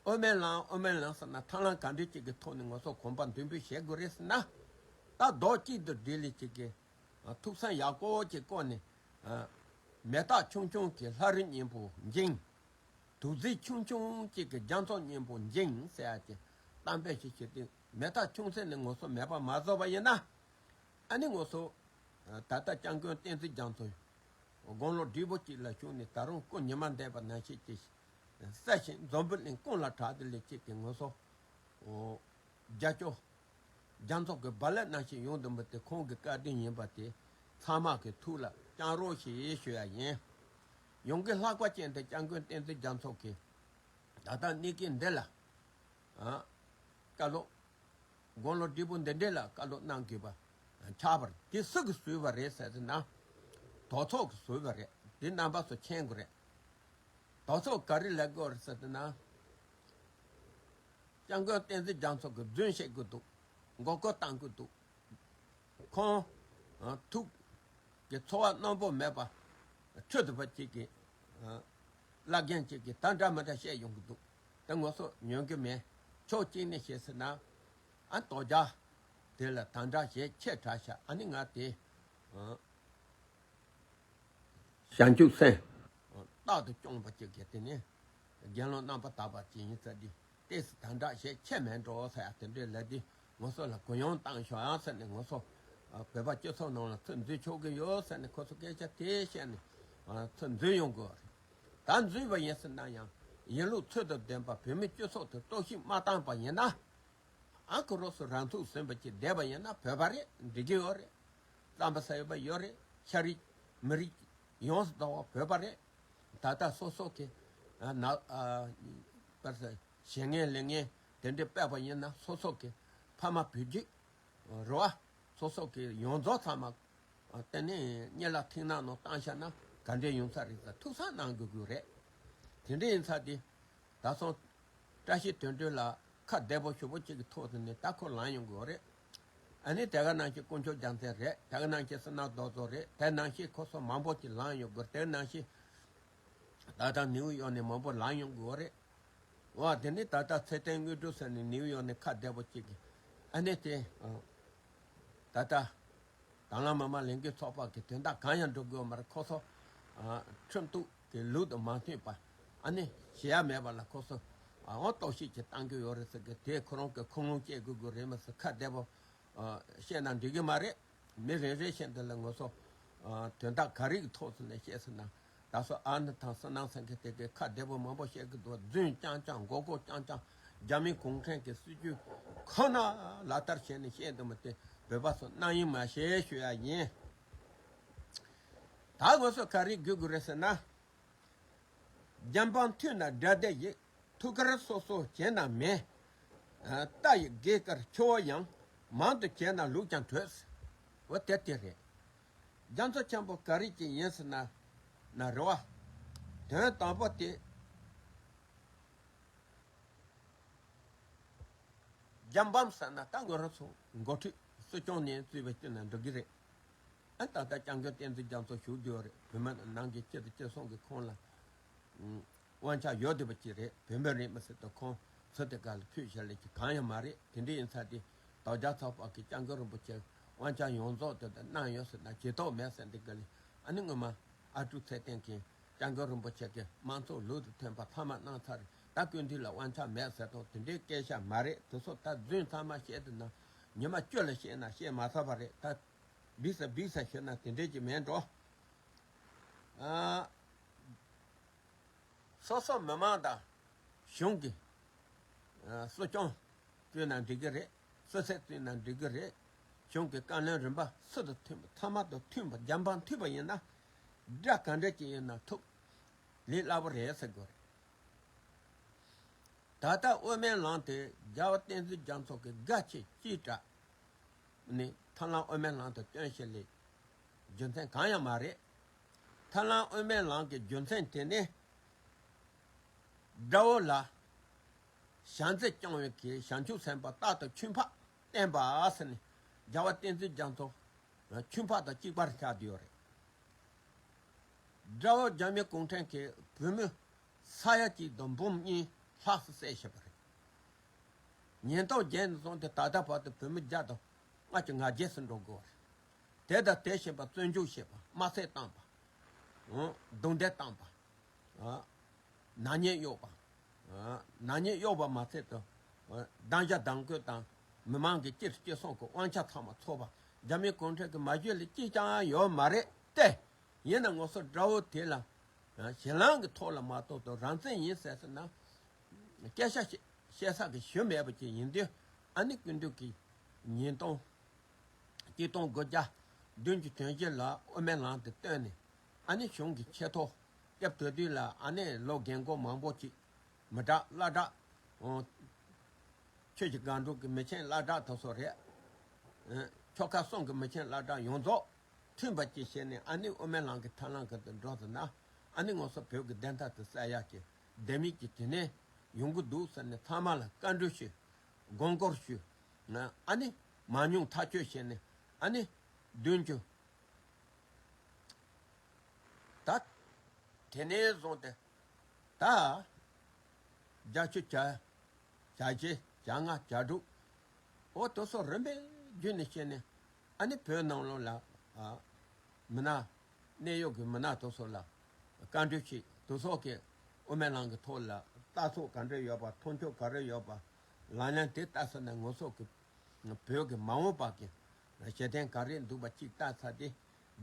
དབུ་མའི་ལམ་དབུ་མའི་ལམ་ཟེར་ན་ཐབས་ལམ་ག་འདྲའི་ཅིག་གི་ཐོག་ནས་ང་ཚོ་གོམ་པ་མདུན་སྤོས་བྱེད་དགོས་རེད་ཟེར་ན། ད་རྡོ་གཅིག་ཏུ་སྒྲིལ་ལེ་ཅིག་གི་ཐུགས་བསམ་ཡག་པོ་ཅིག་བསྐོར་ནས། མེ་སྟག་ཆུང་ཆུང་གི་ལྷ་རི་སྙིང་པོ་འགྱིང་། དུག་རྫས་ཆུང་ཆུང་ཅིག་གི་རྒྱ་མཚོ་སྙིང་པོ་འགྱིང་ཟེར་ཡ་ཅིག་གཏམ་དཔེ་ཞིག་བྱས་ཏེ་མེ་སྟག་ཆུང་ཚད་ནས་ང་ཚོ་མེད་པ་མ་བཟོ་བ་ཡིན་ན། ཨ་ནི་ང་ཚོ་ད་ལྟ་སྐྱབས་མགོན་བསྟན་འཛིན་རྒྱ་མཚོ་དགུང་ལོ་བགྲེས་པོ་གཅིག་ལ་བྱུང་ནས་ད་རུང་སྐུ་ཉི་མ་འདས་པ་ནང་བཞིན་གྱི་ས་ཞིང་འཛམ་བུ་གླིང་ཀུན་ལ་གྲགས་ཏེ་ལས་བྱེད་ཀྱི་ང་ཚོ་རྒྱ་ཅོ་རྒྱ་མཚོ་གི་རྦ་རླབས་ནང་བཞིན་ཡོང་དུ་མི་དེ་ཁོང་གི་བཀའ་དྲིན་ཡིན་པ་དེ་ཚང་མ་གི་ཐུགས་ལ་བཅངས་རོགས་ཞེས་ཞུ་ཡ་ཡིན། ཡོང་གི་ལྷག་པ་ཅན་དེ་སྐྱབས་མགོན་བསྟན་འཛིན་རྒྱ་མཚོ་གི་ད་ལྟ་གནས་སྐབས་འདི་ལ་ཨ་བཀའ་སློབ། དགུང་ལོ་བགྲེས་པོ་འདི་འདྲས་ལ་བཀའ་སློབ་གནང་དགོས་པ་ཆགས་པར་དེ་སུ་གིས་བཟོས་པ་རེད་ཟེར་ན། དོལ་ཚོགས་ཀྱིས་བཟོས་པ་རེད། དེ་རྣམ་པ་ཚོ་མཁྱེན་དགོས་རེད། དོལ་ཚོགས་ག་རེ་ལབ་དགོས་རེད་ཟེར་ན། སྐྱབས་མགོན་བསྟན་འཛིན་རྒྱ་མཚོ་གིས་རྫུན་བཤད་དགོས་འདུག་མགོ་སྐོར་བཏང་དགོས་འདུག་ཁོང་ཐུགས་ཀྱི་ཚོར་བ་རྣོན་པོ་མེད་པ་ཁྲོད་དུ་བ་གཅིག་གིས་བླ་རྒན་གཅིག་གིས་ད་འདྲ་མི་འདྲ་བཤད་ཡོང་གི་འདུག་དེ་ང་ཚོ་ཉན་གི་མེད། ཕྱོགས་གཅིག་ནས་བཤད་ཟེར་ན། ཨ་དོལ་རྒྱལ་དེ་ལ་དམ་དྲག་བྱེད་ཆེ་དྲགས་ཤག་ཨ་ནི་ང་དེ་བྱང་ཆུབ་སེམས་རྟག་ཏུ་སྐྱོང་བ་གཅིག་གིས་དེ་ནས་དགེ་སློང་རྣམ་པར་དག་པ་ཅིག་ཡིན་ས་འདི་ཏོག་ཙམ་དམ་དྲག་བྱེད་ཆེ་མེད་འགྲོ་ཟེར་ཡ་དེ་འདྲའི་ལབ་དུས་ང་ཚོ་ལ་གུ་ཡངས་བཏང་ཤོག་ཡང་ཟེར་ནས་ང་ཚོ་བོད་པ་སྤྱི་ཚོགས་ནང་ལ་ཚུར་འཛུལ་ཆོག་གི་ཡོད་ཟེར་ནས་ཁོ་ཚོ་སྐད་ཆ་དེ་བཤད་ནས་ཚུར་འཛུལ་ཡོང་དགོས་པ་རེད། ད་འཛུལ་བ་ཡིན་ཟེར་ན་ཡང་ཡིན་ལུགས་ཚུལ་དང་ལྡན་པ་བོད་མི་སྤྱི་ཚོགས་དེ་གཏོར་བཤིག་མ་བཏང་པ་ཡིན་ན། ཨ་ཁུ་རོ་སུ་རང་ཚུགས་ཟིན་པ་ཅིག་བསྡད་པ་ཡིན་ན་བོད་པ་རེད། འགྲིག་གི་ཡོད་རེད། རྩམ་པ་ཟ་ཡོད་པ་ཡོད་རེད། ཤ་རིགས་མི་རིགས་ཡོངས་སུ་གཏོགས་པ་བོད་པ་རེད། ད་ལྟ་སོ་སོ་གི་ན་པར་ཞེ་ངན་ལས་ངན་དེ་འདྲའི་སྤེལ་བ་ཡིན་ན་སོ་སོ་གི་ཕ་མ་བུ་རྒྱུད་རེད་བ། སོ་སོ་གི་ཡོངས་རྫོགས་ཚང་མ་དེ་ནས་གཉིད་ལ་ཐིག་ནག་ནང་བཏང་བཞག་ན་ག་འདྲས་ཡོང་ས་རེད་ཟེར་ཐུགས་བསམ་གནང་དགོས་ཀྱི་རེད། དེ་འདྲས་ཡིན་ཚ་དེ་ ད་སོང་། བཀྲ་ཤིས་དོན་གྲུབ་ལགས་ཁ་བདེ་པོ་ཞུ་པོ་གཅིག་གི་ཐོག་ཏུ་ནས་ད་ཁོ་ལངས་ཡོང་གི་ཡོད་རེད། ཨ་ནི་དེ་ག་ནང་བཞིན་དཀོན་མཆོག་རྒྱལ་མཚན་རེད། དེ་ག་ནང་བཞིན་བསོད་ནམས་རྡོ་རྗེ་རེད། དེ་ནང་བཞིན་ཁོ་ཚོ་མང་པོ་ཅིག་ལངས་ཡོང་གི་ཡོད་རེད། དེ་ནང་བཞིན་ད་ལྟ་ནིའུ་ཡོག་ནས་མང་པོ་ལངས་ཡོང་གི་ཡོད་རེད། འོ་དེ་ནི་ད་ལྟ་ཚེ་བརྟན་དངོས་གྲུབ་ཟེར་ནས་ནིའུ་ཡོག་ནས་ཁ་བདེ་པོ་གཅིག་གི་ཨ་ནི་དེ་ད་ལྟ། དང་བླངས་མི་མང་ལས་འགུལ་ཚོགས་པ་གི་དོན་དག་གང་ཡང་འགྲོ་དགོས་མ་རེད། ཁོ་ཚོ་ཨ་ཁྲིམས་གཏུག་གི་ལུགས་དང་མ་མཐུན་པ་ཨ་ནི་བྱེད་ཡ་མེད་པ་ལ་ཁོ་ཚོ་ཨ་འོ་གཏོར་བཤིག་ཅིག་བཏང་གི་ཡོད་རེད་ཟེར་གི། དེ་ཁོ་རང་གི་ཁུངས་ལུང་བཤད་དགོས་དགོས་རེད་མ་ཟེར། ཁ་བདེ་པོ་ཨ་བཤད་ན་འགྲིག་གི་མ་རེད། མི་རེ་རེ་བཞིན་དུ་ལ་ང་ཚོ་ཨ་དོན་དག་ག་རེ་གི་ཐོག་ཚོ་ནས་བཤད་ཟེར་ན། ད་སོ་ཨ་ནི་དང་བསོད་ནམས་ཟེར་མཁན་དེ་གའི་ཁ་བདེ་པོ་མང་པོ་བཤད་གི་འདུག་རྫུན་རྐྱང་རྐྱང་མགོ་སྐོར་རྐྱང་རྐྱང་རྒྱ་མི་གུང་ཁྲན་གྱི་སྲིད་ཇུས་ཁོ་ན་ལག་བསྟར་བྱས་ནས་བཤད་འདུག་མ་དེ་བོད་པ་ཚོ་རྣམ་གཡེང་མ་བྱེད་ཞུ་ཡ་ཡིན། ད་ང་ཚོ་ག་རེ་དགོས་དགོས་རེད་ཟེར་ན། རྒྱལ་འབངས་མཐུན་ན་དགྲ་སྡེ་ཡི། ཐུགས་ཀར་སོ་སོ་བྱས་ན་མེད། རྟ་ཡི་དགེ་དཀར་ཆུ་བོ་ཡང་། མང་དུ་བྱས་ན་ལུག་ཀྱང་བྲོས། འོ་དེ་དེ་རེད། རྒྱ་མཚོ་ཆེན་པོ་ག་རེ་ཅིག་ཡིན་ཟེར་ན། ན་རེ་བ། དོན་དང་པོ་དེ། རྒྱལ་འབངས་ཟེར་ན་ད་ང་རང་ཚོ་འགོ་ཁྲིད་སྲིད་སྐྱོང་ནས་གཙོས་པའི་སྤྱི་ནང་འགྲོ་གི་རེད། ཨ་ད་ལྟ་སྐྱབས་མགོན་བསྟན་འཛིན་རྒྱ་མཚོ་བཞུགས་རྒྱུ་རེད། བོད་མི་ནང་གི་སྤྱི་དང་སྤྱི་ཚོགས་ཀྱི་ཁོངས་ལ། དབང་ཆ་ཡོད་བསྡད་པ་ཅིག་རེད། བོད་མི་རེད་མ་ཟེར་ཏེ་ཁོང་ཚོ་དེ་ག་ལ་ཕུད་བཞག་ལས་ཀྱི་གང་ཡང་མ་རེད། དེ་འདྲ་ཡིན་ཙང་དེ་དོལ་རྒྱལ་ཚོགས་པ་གི་སྐྱབས་མགོན་རིན་པོ་ཆེ་དབང་ཆ་ཡོངས་རྫོགས་དེ་དག་གནང་ཡོད་ཟེར་ན་ཇུས་གཏོགས་མེད་ཟེར་འདི་ག་ལས། ཨ་ནི་སྔོན་མ་ཨ་ཀྲུག་ཚེ་བརྟན་གྱིས་སྐྱབས་མགོན་རིན་པོ་ཆེ་གི་དམངས་གཙོ་ལུགས་དང་མཐུན་པ་ཚང་མ་གནང་ཚར་རེད། ད་སྐུ་མདུན་ལ་དབང་ཆ་མེད་ཟེར་དང་དེ་འདྲའི་སྐད་ཆ་མ་རེད། དེ་ཚོ་ད་རྫུན་ཚང་མ་བཤད་དེ་ན་ཉི་མ་བཅུ་ལ་བཤད་ན་བཤད་མ་ཚར་བ་རེད། ད་བིག་ས་བིག་ས་ཤོད་ན་དེ་འདྲས་ཀྱི་མེད་འགྲོ། ཨ། སོ་སོ་མི་མང་དང་གཞུང་གི་ཨ་སྲིད་སྐྱོང་བཙུགས་ན་འགྲིག་གི་རེད། སྲིད་ཚབ་བཙུགས་ན་འགྲིག་གི་རེད། གཞུང་གི་བཀའ་བློན་རིམ་པ་སུ་དང་མཐུན་པ་ཚང་མ་དང་མཐུན་པ་རྒྱལ་འབངས་མཐུན་པ་ཡིན་ན་དགྲ་ག་འདྲ་ཅིག་ཡིན་ན་ཐུག་ལས་སླ་པོ་རེད་ཟེར་དགོས་རེད། ད་ལྟ་དབུ་མའི་ལམ་དེ་རྒྱལ་བ་བསྟན་འཛིན་རྒྱ་མཚོ་གི་དགའ་ཆེ་ཅེས་གྲགས་ནི་ཐར་ལམ་དབུ་མའི་ལམ་དུ་བཏོན་ཞིག་ལས་རྒྱུ་མཚན་གང་ཡང་མ་རེད། ཐར་ལམ་དབུ་མའི་ལམ་གྱི་རྒྱུ་མཚན་དེ་ནི་དགྲ་བོ་ལ་བྱམས་བརྩེ་སྐྱོང་བའི་གི་བྱང་ཆུབ་སེམས་དཔའ་རྟག་ཏུ་ཆོས་འཕགས་བསྟན་པ་ཟེར་ནས་རྒྱལ་བ་བསྟན་འཛིན་རྒྱ་མཚོ་ཆོས་འཕགས་དང་གཅིག་པར་ཆགས་བསྡད་ཡོད་རེད། དགྲ་བོ་རྒྱ་མི་གུང་ཁྲན་གྱིས་བོད་མི་ས་ཡ་གཅིག་དང་འབུམ་གཉིས་ལྷག་ཙམ་བསད་བཞག་པ་རེད། ཉིས་སྟོང་བརྒྱད་ནས་བཟུང་སྟེ་ད་ལྟ་བར་དུ་བོད་མི་བརྒྱ་དང་ལྔ་བཅུ་ང་བརྒྱད་ཙམ་འགྲོ་དགོས་པ་རེད། དེ་དང་དེ་བཞིན་པ་བཙོན་འཇུག་བྱས་པ། དམར་གསོད་བཏང་པ། རྡུང་རྡེག་བཏང་པ། ཨ། ནག་ཉེས་གཡོགས་པ། ཨ། ནག་ཉེས་གཡོགས་པ་མ་ཚད་དུ། ཨ། སྡང་ཞག་སྡང་གོས་དང་མི་མང་གི་སྤྱི་སྤྱི་སྲུང་གི་དབང་ཆ་ཚང་མ་འཚོགས་པ། རྒྱ་མི་གུང་ཁྲན་གྱིས་མ་ཞུས་ལས་གཅིག་ཀྱང་ཡོད་མ་རེད་དེ། ཡིན་ན་ང་ཚོ་དགྲ་བོ་དེ་ལ། ཨ། ཞི་ལམ་གྱི་ཐོག་ལ་མ་གཏོགས་དུ་རང་བཙན་ཡིན་ཟེར་ཟེར་ན། སྐད་ཆ་བཤད་བཤད་ས་གི་ཞུ་མེད་པ་ཅིག་ཡིན་དུས། ཨ་ནི་སྐུ་མདུན་གྱིས་ཉིས་སྟོང་གཅིག་སྟོང་དགུ་བརྒྱ་བདུན་ཅུ་དོན་བཞི་ལ་དབུ་མའི་ལམ་དུ་བཏོན་ནས། ཨ་ནི་གཞུང་གི་ཆེ་མཐོ་སྐབས་དེ་དུས་ལ་ཨ་ནི་ལོ་རྒན་གོག་མང་པོ་ཅིག་མི་དྲག་བླ་དྲག་ཆོས་ཀྱི་སྒང་དྲུག་གི་མི་ཆེན་བླ་དྲག་དེ་ཚོ་རེད། ཨ། ཆོལ་ཁ་གསུམ་གྱི་མི་ཆེན་བླ་དྲག་ཡོངས་རྫོགས་མཐུན་པ་ཅིག་བྱས་ནས། ཨ་ནི་དབུ་མའི་ལམ་གྱི་ཐར་ལམ་གྱི་དུ་འགྲོ་ཟེར་ན། ཨ་ནི་ང་ཚོ་བོད་ཀྱི་བདེན་མཐའ་དེ་གསལ་ཡག་གི་ལྡེ་མིག་ཅིག་དེ་ནས་ཡོང་གི་འདུག་ཟེར་ནས་ཚང་མ་ལ་བཀའ་འདྲི་ཞུས། དགོངས་སྐོར་ཞུས། ཨ་ནི་མང་ཉུང་ཐག་གཅོད་བྱས་ནས། ཨ་ནི་བདུན་ཅུ། ད་དེ་ནས་བཟུང་སྟེ་ད་བརྒྱད་ཅུ་གྱ་གྱ་བཞི་གྱ་ལྔ་གྱ་དྲུག་འོ་དེ་ཚོ་རིམ་པས་བརྒྱུད་ནས་བཤད་ནས། ཨ་ནི་བོད་ནང་ལོགས་ལ། ཨ། མི་སྣ་གནད་ཡོད་ཀྱི་མི་སྣ་དེ་ཚོ་ལ་བཀའ་འདྲི་བྱས། དེ་ཚོ་གིས་དབུ་མའི་ལམ་གྱི་ཐོག་ལ་ལྟ་ཚུལ་ག་འདྲ་ཡོད་པ། མཐོང་ཆོས་ག་རེ་ཡོད་པ། ལམ་ལན་དེ་ལྟ་ས་ན་ང་ཚོ་གི་བོད་ཀྱི་མ་འོངས་པ་གི་གཞི་རྟེན་ག་རེ་འདུག་པ་གཅིག་ལྟ་ས་དེ།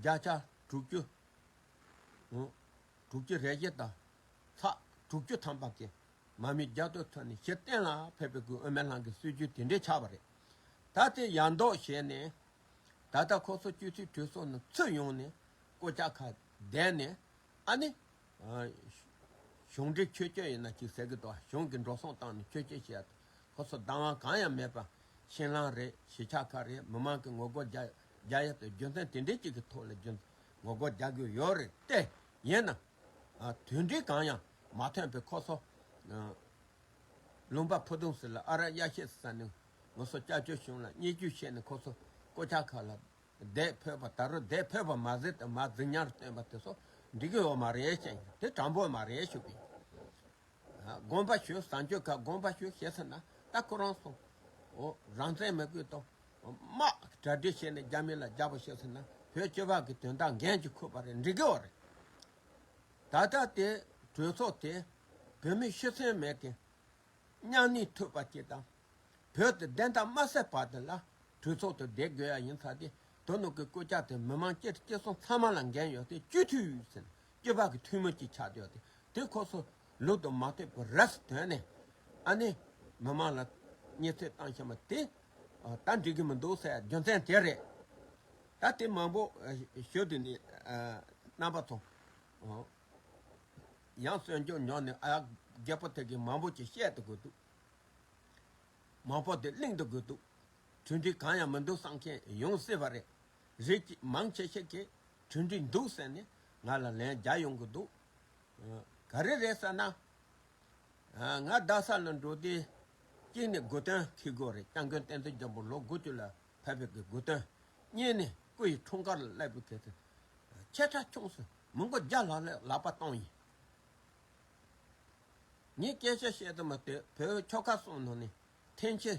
བརྒྱ་ཆ་དྲུག་ཅུ། དྲུག་ཅུ་རེ་བཞི་དང་ཚེག་དྲུག་ཅུ་ཐམ་པ་གི་མ་མི་རྒྱ་ཏོ་ཐོན་ནས་ཕྱིར་གཏན་ལ་ཕེབས་པའི་དབུ་མའི་ལམ་གྱི་སྲིད་བྱུས་དེ་འདྲས་ཆགས་པ་རེད། ད་དེ་ཡར་འདོགས་བྱས་ནས། ད་ལྟ་ཁོ་ཚོ་སྤྱི་འཐུས་གྲོས་ཚོགས་ནང་ཚུར་ཡོང་ནས་སྐུ་ཕྱག་ཁ་བསྡད་ནས། ཨ་ནི། ཨ། གཞུང་འབྲེལ་ཆོས་སྐྱོང་ཡིན་ན་ཅིག་ཟེར་གི་འདུག་གཞུང་གི་འགྲོ་སོང་བཏང་ནས་ཆོས་སྐྱོང་བྱེད་ཡ་དེ་ཁོ་ཚོ་བདག་དབང་གང་ཡང་མེད་པ། ཕྱི་ལམ་རེད། གཞིས་ཆགས་ཁག་རེད། མི་མང་གི་ངོ་རྒོལ་རྒྱག་རྒྱག་ཡ་དེ་རྒྱུ་མཚན་དེ་འདྲའི་ཅིག་གི་ཐོག་ལ་རྒྱུ་ངོ་རྒོལ་རྒྱག་གི་ཡོད་རེད་དེ། ཡིན་ན། ཨ། དོན་འབྲས་གང་ཡང་མ་ཐོན་པའི་ཁོ་ཚོ། ཨ། ལུང་པ་ཕུ་ཐུང་ཟེར་ལ་ཨ་ར་གཡག་ཤེད་ཟེར་ནས་ང་ཚོ་སྐྱབས་བཅོལ་གཞུང་ལ་བརྙས་བཅོས་བྱས་ནས་ཁོ་ཚོ་སྐུ་ཕྱྭ་ཁག་ལ་བསྡད་ཕོད་པ། ད་རུང་བསྡད་ཕོད་པ་མ་ཟད་དུ་མ་རྫིག་ཉར་བཏོན་པ་དེ་ཚོ་འགྲིག་གི་ཡོད་མ་རེད་ཅེས་དེ་དྲང་པོ་མ་རེད་ཞུ་གི། དགོངས་པ་ཞུ། བཟང་སྤྱོད་ཁ་དགོངས་པ་ཞུ་ཞེས་ཟེར་ན་ད་ཁོ་རང་ཚོ་འོ་རང་བཙན་མི་དགོས་དང་དམག་གྲ་སྒྲིག་བྱས་ནས་རྒྱ་མི་ལ་རྒྱབ་པ་ཞེས་ཟེར་ན་བོད་སྤྱི་པ་གི་དོན་དག་འགན་གྱིས་འཁུར་བ་རེད། འགྲིག་གི་ཡོད་རེད། ད་ལྟ་དེ་གྲོས་ཚོགས་དེ་བོད་མི་ཤི་གསོན་མེད་མཁན་མཉམ་གནས་ཐུབ་པ་ཅིག་དང་། བོད་དེ་བདེན་མཐའ་མ་གསལ་བར་དུ་ལ་གྲོས་ཚོགས་དེ་བསྡད་དགོས་ཡ་ཡིན་ཙང་དེ་དོ་ནང་གི་སྐུ་ཕྱྭ་དེ་མི་མང་སྤྱི་སྤྱི་ཚོགས་ཚང་མ་ལ་འགན་ཡོད་དེ་སྤྱི་འཐུས་ཟེར་ནས་སྤྱི་པ་གི་འཐུས་མི་ཅིག་ཆགས་བསྡད་ཡོད་དེ་དེ་ཁོ་ཚོ་ལུགས་དང་མ་མཐུན་པའི་རེད་ཟེར་དོན་ནས་ཨ་ནི་མི་མང་ལ་བརྙས་བཅོས་བཏང་བཞིན་པ་དེ་ད་འགྲིག་གི་མི་འདུག་ཟེར་ཡ་རྒྱུ་མཚན་དེ་རེད། ད་དེ་མང་པོ་ཞུ་དུས་ནི་རྣམ་པ་ཚོ། ཡང་གསོན་སྐྱོང་མྱོང་ནས་ཨ་ཡག་རྒད་པོ་དེ་གིས་མང་པོ་ཅིག་བཤད་དུ་དགོས་འདུག་མང་པོ་དེ་གླེང་དུ་དགོས་འདུག་གྲོས་འདྲི་གང་ཡང་མི་འདུག་བསམ་མཁན་ཡོང་སྲིད་པ་རེད། རིགས་ཀྱི་མང་ཆེ་ཤོས་ཀྱིས་གྲོས་འདྲི་འདུག་ཟེར་ནས་ང་ལ་ལན་རྒྱག་ཡོང་གི་འདུག་ག་རེ་རེད་ཟེར་ན། ང་རྡ་ས་ལ་འགྲོ་དུས་གཅིག་ནས་དགུ་སྟོན་འཁྱེར་དགོས་རེད། སྐྱབས་མགོན་བསྟན་འཛིན་རྒྱལ་པོ་ལོ་དགུ་བཅུ་ལ་ཕེབས་པའི་གི་དགུ་སྟོན། གཉིས་ནས་སྐུ་ཡི་འཁྲུངས་སྐར་ལ་སླེབས་པའི་གི་ཆེ་ཕྲ་ཆུང་གསུམ་མི་མགོ་བརྒྱ་ལྷག་ལ་ལག་པ་གཏོང་ཡིན། ངས་སྐད་ཆ་བཤད་དུ་མ་བསྡད་བོད་ཆོལ་ཁ་གསུམ་ནང་ནས་འཐེན་འཁྱེར་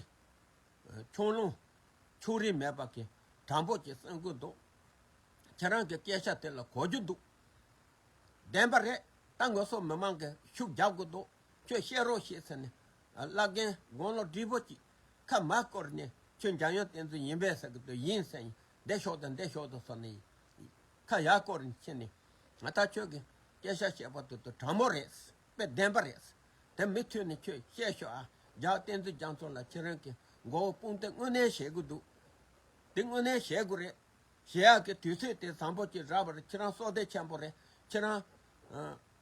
ཆུང་ལུང་ཕྱུགས་རིགས་མེད་པ་གི་དྲང་པོ་ཅིག་གསུང་གི་འདུག་ཁྱེད་རང་གི་སྐད་ཆ་དེ་ལ་གོ་རྒྱུ་འདུག་བདེན་པ་རེད། ད་ང་ཚོ་མི་མང་གིས་ཤུགས་རྒྱབ་དགོས་འདུག་ཁྱོད་བཤད་རོགས་བྱེད་ཟེར་ནས། བླ་རྒན་དགུང་ལོ་བགྲེས་པོ་ཅིག་ཁ་མར་སྐོར་ནས་ཁྱོད་འཇམ་དབྱངས་བསྟན་འཛིན་ཡིན་པས་ཟེར་གི་འདུག་ཡིན་ཟེར་ཡིན་འདི་ཤོག་དང་འདི་ཤོག་དང་ཟེར་ནས་ཁ་ཡར་སྐོར་ནས་ཕྱིན་ནས། ང་ད་ཁྱོད་ཀྱི་སྐད་ཆ་བཤད་པ་དེ་དང་དྲང་མོ་རེད། དཔེ་བདེན་པ་རེད། དེ་མུ་མཐུད་ནས་ཁྱོད་བཤད་ཤོག་ཨ། རྒྱལ་བསྟན་འཛིན་རྒྱ་མཚོ་ལ་ཁྱེད་རང་གི་མགོ་བོ་དཔུང་སྡེ་དངོས་གནས་བྱེད་དགོས་འདུག་དེ་དངོས་གནས་བྱེད་དགོས་རེད། ཞེས་ཡག་གི་དུས་ཚོད་དེ་བཟང་པོ་ཅིག་རག་པར་ཁྱེད་རང་བསོད་བདེ་ཆེན་པོ་རེད། ཁྱེད་རང་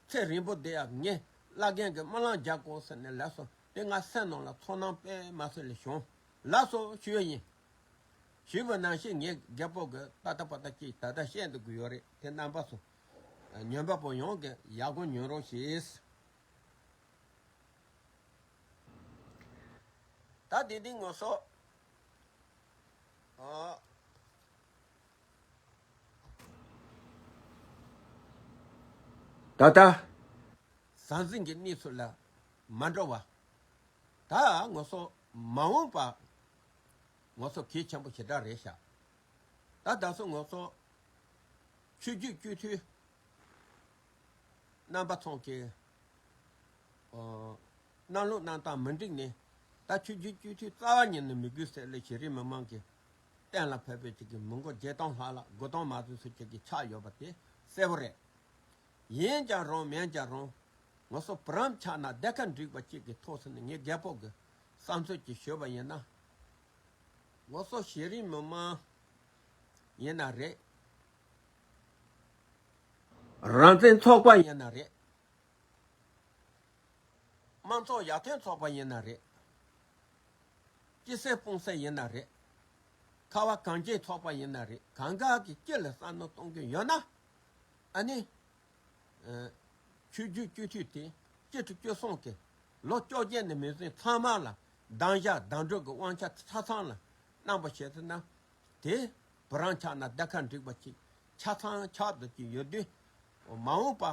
ཚེ་རིང་པོ་བསྡད་ཡག་ངས་བླ་རྒན་གྱི་རྨི་ལམ་རྒྱག་དགོས་ཟེར་ནས་ལབ་སོང་། དེ་ང་སེམས་ནང་ལ་ཚོར་སྣང་དཔེ་མ་སྲིད་ལ་བྱུང་། ལགས་སོ་ཞུ་ཡ་ཡིན། ཞུས་པ་ནང་བཞིན་ངས་རྒད་པོ་གི་པ་ཏ་པ་ཏ་ཅིག་ད་ལྟ་བཤད་འདུག་གི་ཡོད་རེད། དེ་རྣམ་པ་ཚོ་ཉན་པ་པོ་ཡོངས་ཀྱིས་ཡག་པོ་ཉོན་རོགས་ཞེས། ད་དེ་དེ་ངོ་སོ། ཨ། ད་ལྟ། ཟང་ཟིང་གི་གནས་ཚུལ་ལ་མ་འགྲོ་བ། ད་ངོ་སོ་མ་འོངས་པ། ངོ་སོ་གལ་ཆེན་པོ་ཞེ་དྲག་རེད་ཤག་ད་ད་སོ་ངོ་སོ། ཆོས་བརྒྱུད་སྤྱི་འཐུས། རྣམ་པ་ཚང་གི་ཨོ། གནང་ལུགས་གནང་སྟངས་མི་འགྲིག་ནས། ད་ཆོས་བརྒྱུད་སྤྱི་འཐུས་རྩ་བ་ཉིད་ནས་མི་དགོས་ཟེར་ལས་གཞི་རིམ་མི་མང་གིས་གཏན་ལ་ཕབ་པའི་ཅིག་གི་མི་མགོ་བརྒྱད་སྟོང་ལྷག་ལ་དགུ་སྟོང་མ་ཟིན་ཚོད་ཅིག་གི་ཆགས་ཡོད་པ་དེ་གསལ་པོ་རེད། ཡིན་ཀྱང་རུང་མིན་ཀྱང་རུང་། ང་ཚོ་བུ་རམ་ཆགས་ན་སྡེ་ཁག་འགྲིག་པ་གཅིག་གི་ཐོག་སོང་ནས་ངས་རྒད་པོ་གི་བསམ་ཚུལ་གྱིས་ཞུས་པ་ཡིན་ན། ང་ཚོ་གཞི་རིམ་མི་མང་ཡིན་ན་རེད། རང་བཙན་ཚོགས་པ་ཡིན་ན་རེད། དམངས་གཙོ་ཡར་ཐོན་ཚོགས་པ་ཡིན་ན་རེད། སྤྱི་སེར་སྤུན་སེར་ཡིན་ན་རེད། ཁ་བ་གངས་ཅན་ཚོགས་པ་ཡིན་ན་རེད། གང་ག་གི་སྤྱི་ལ་བསམ་བློ་གཏོང་གི་ཡོད་ན། ཨ་ནི། ཆོས་བརྒྱུད་སྤྱི་འཐུས་དེ་སྤྱི་འཐུས་བཅུ་གསུམ་གྱི་ལོ་བཅོ་བརྒྱད་ནས་མི་ཟིན་ཚང་མ་ལ་གདན་ཞུ་གདན་འདྲེན་གྱི་དབང་ཆ་ཆ་ཚང་ལ་གནང་པ་བྱས་ཟིན་ན། དེ་བུ་རམ་ཆགས་ན་སྡེ་ཁག་འགྲིག་པ་ཅིག་ཆ་ཚང་ཆགས་འདུག་ཅིག་ཡོད་དུས། མ་འོངས་པ།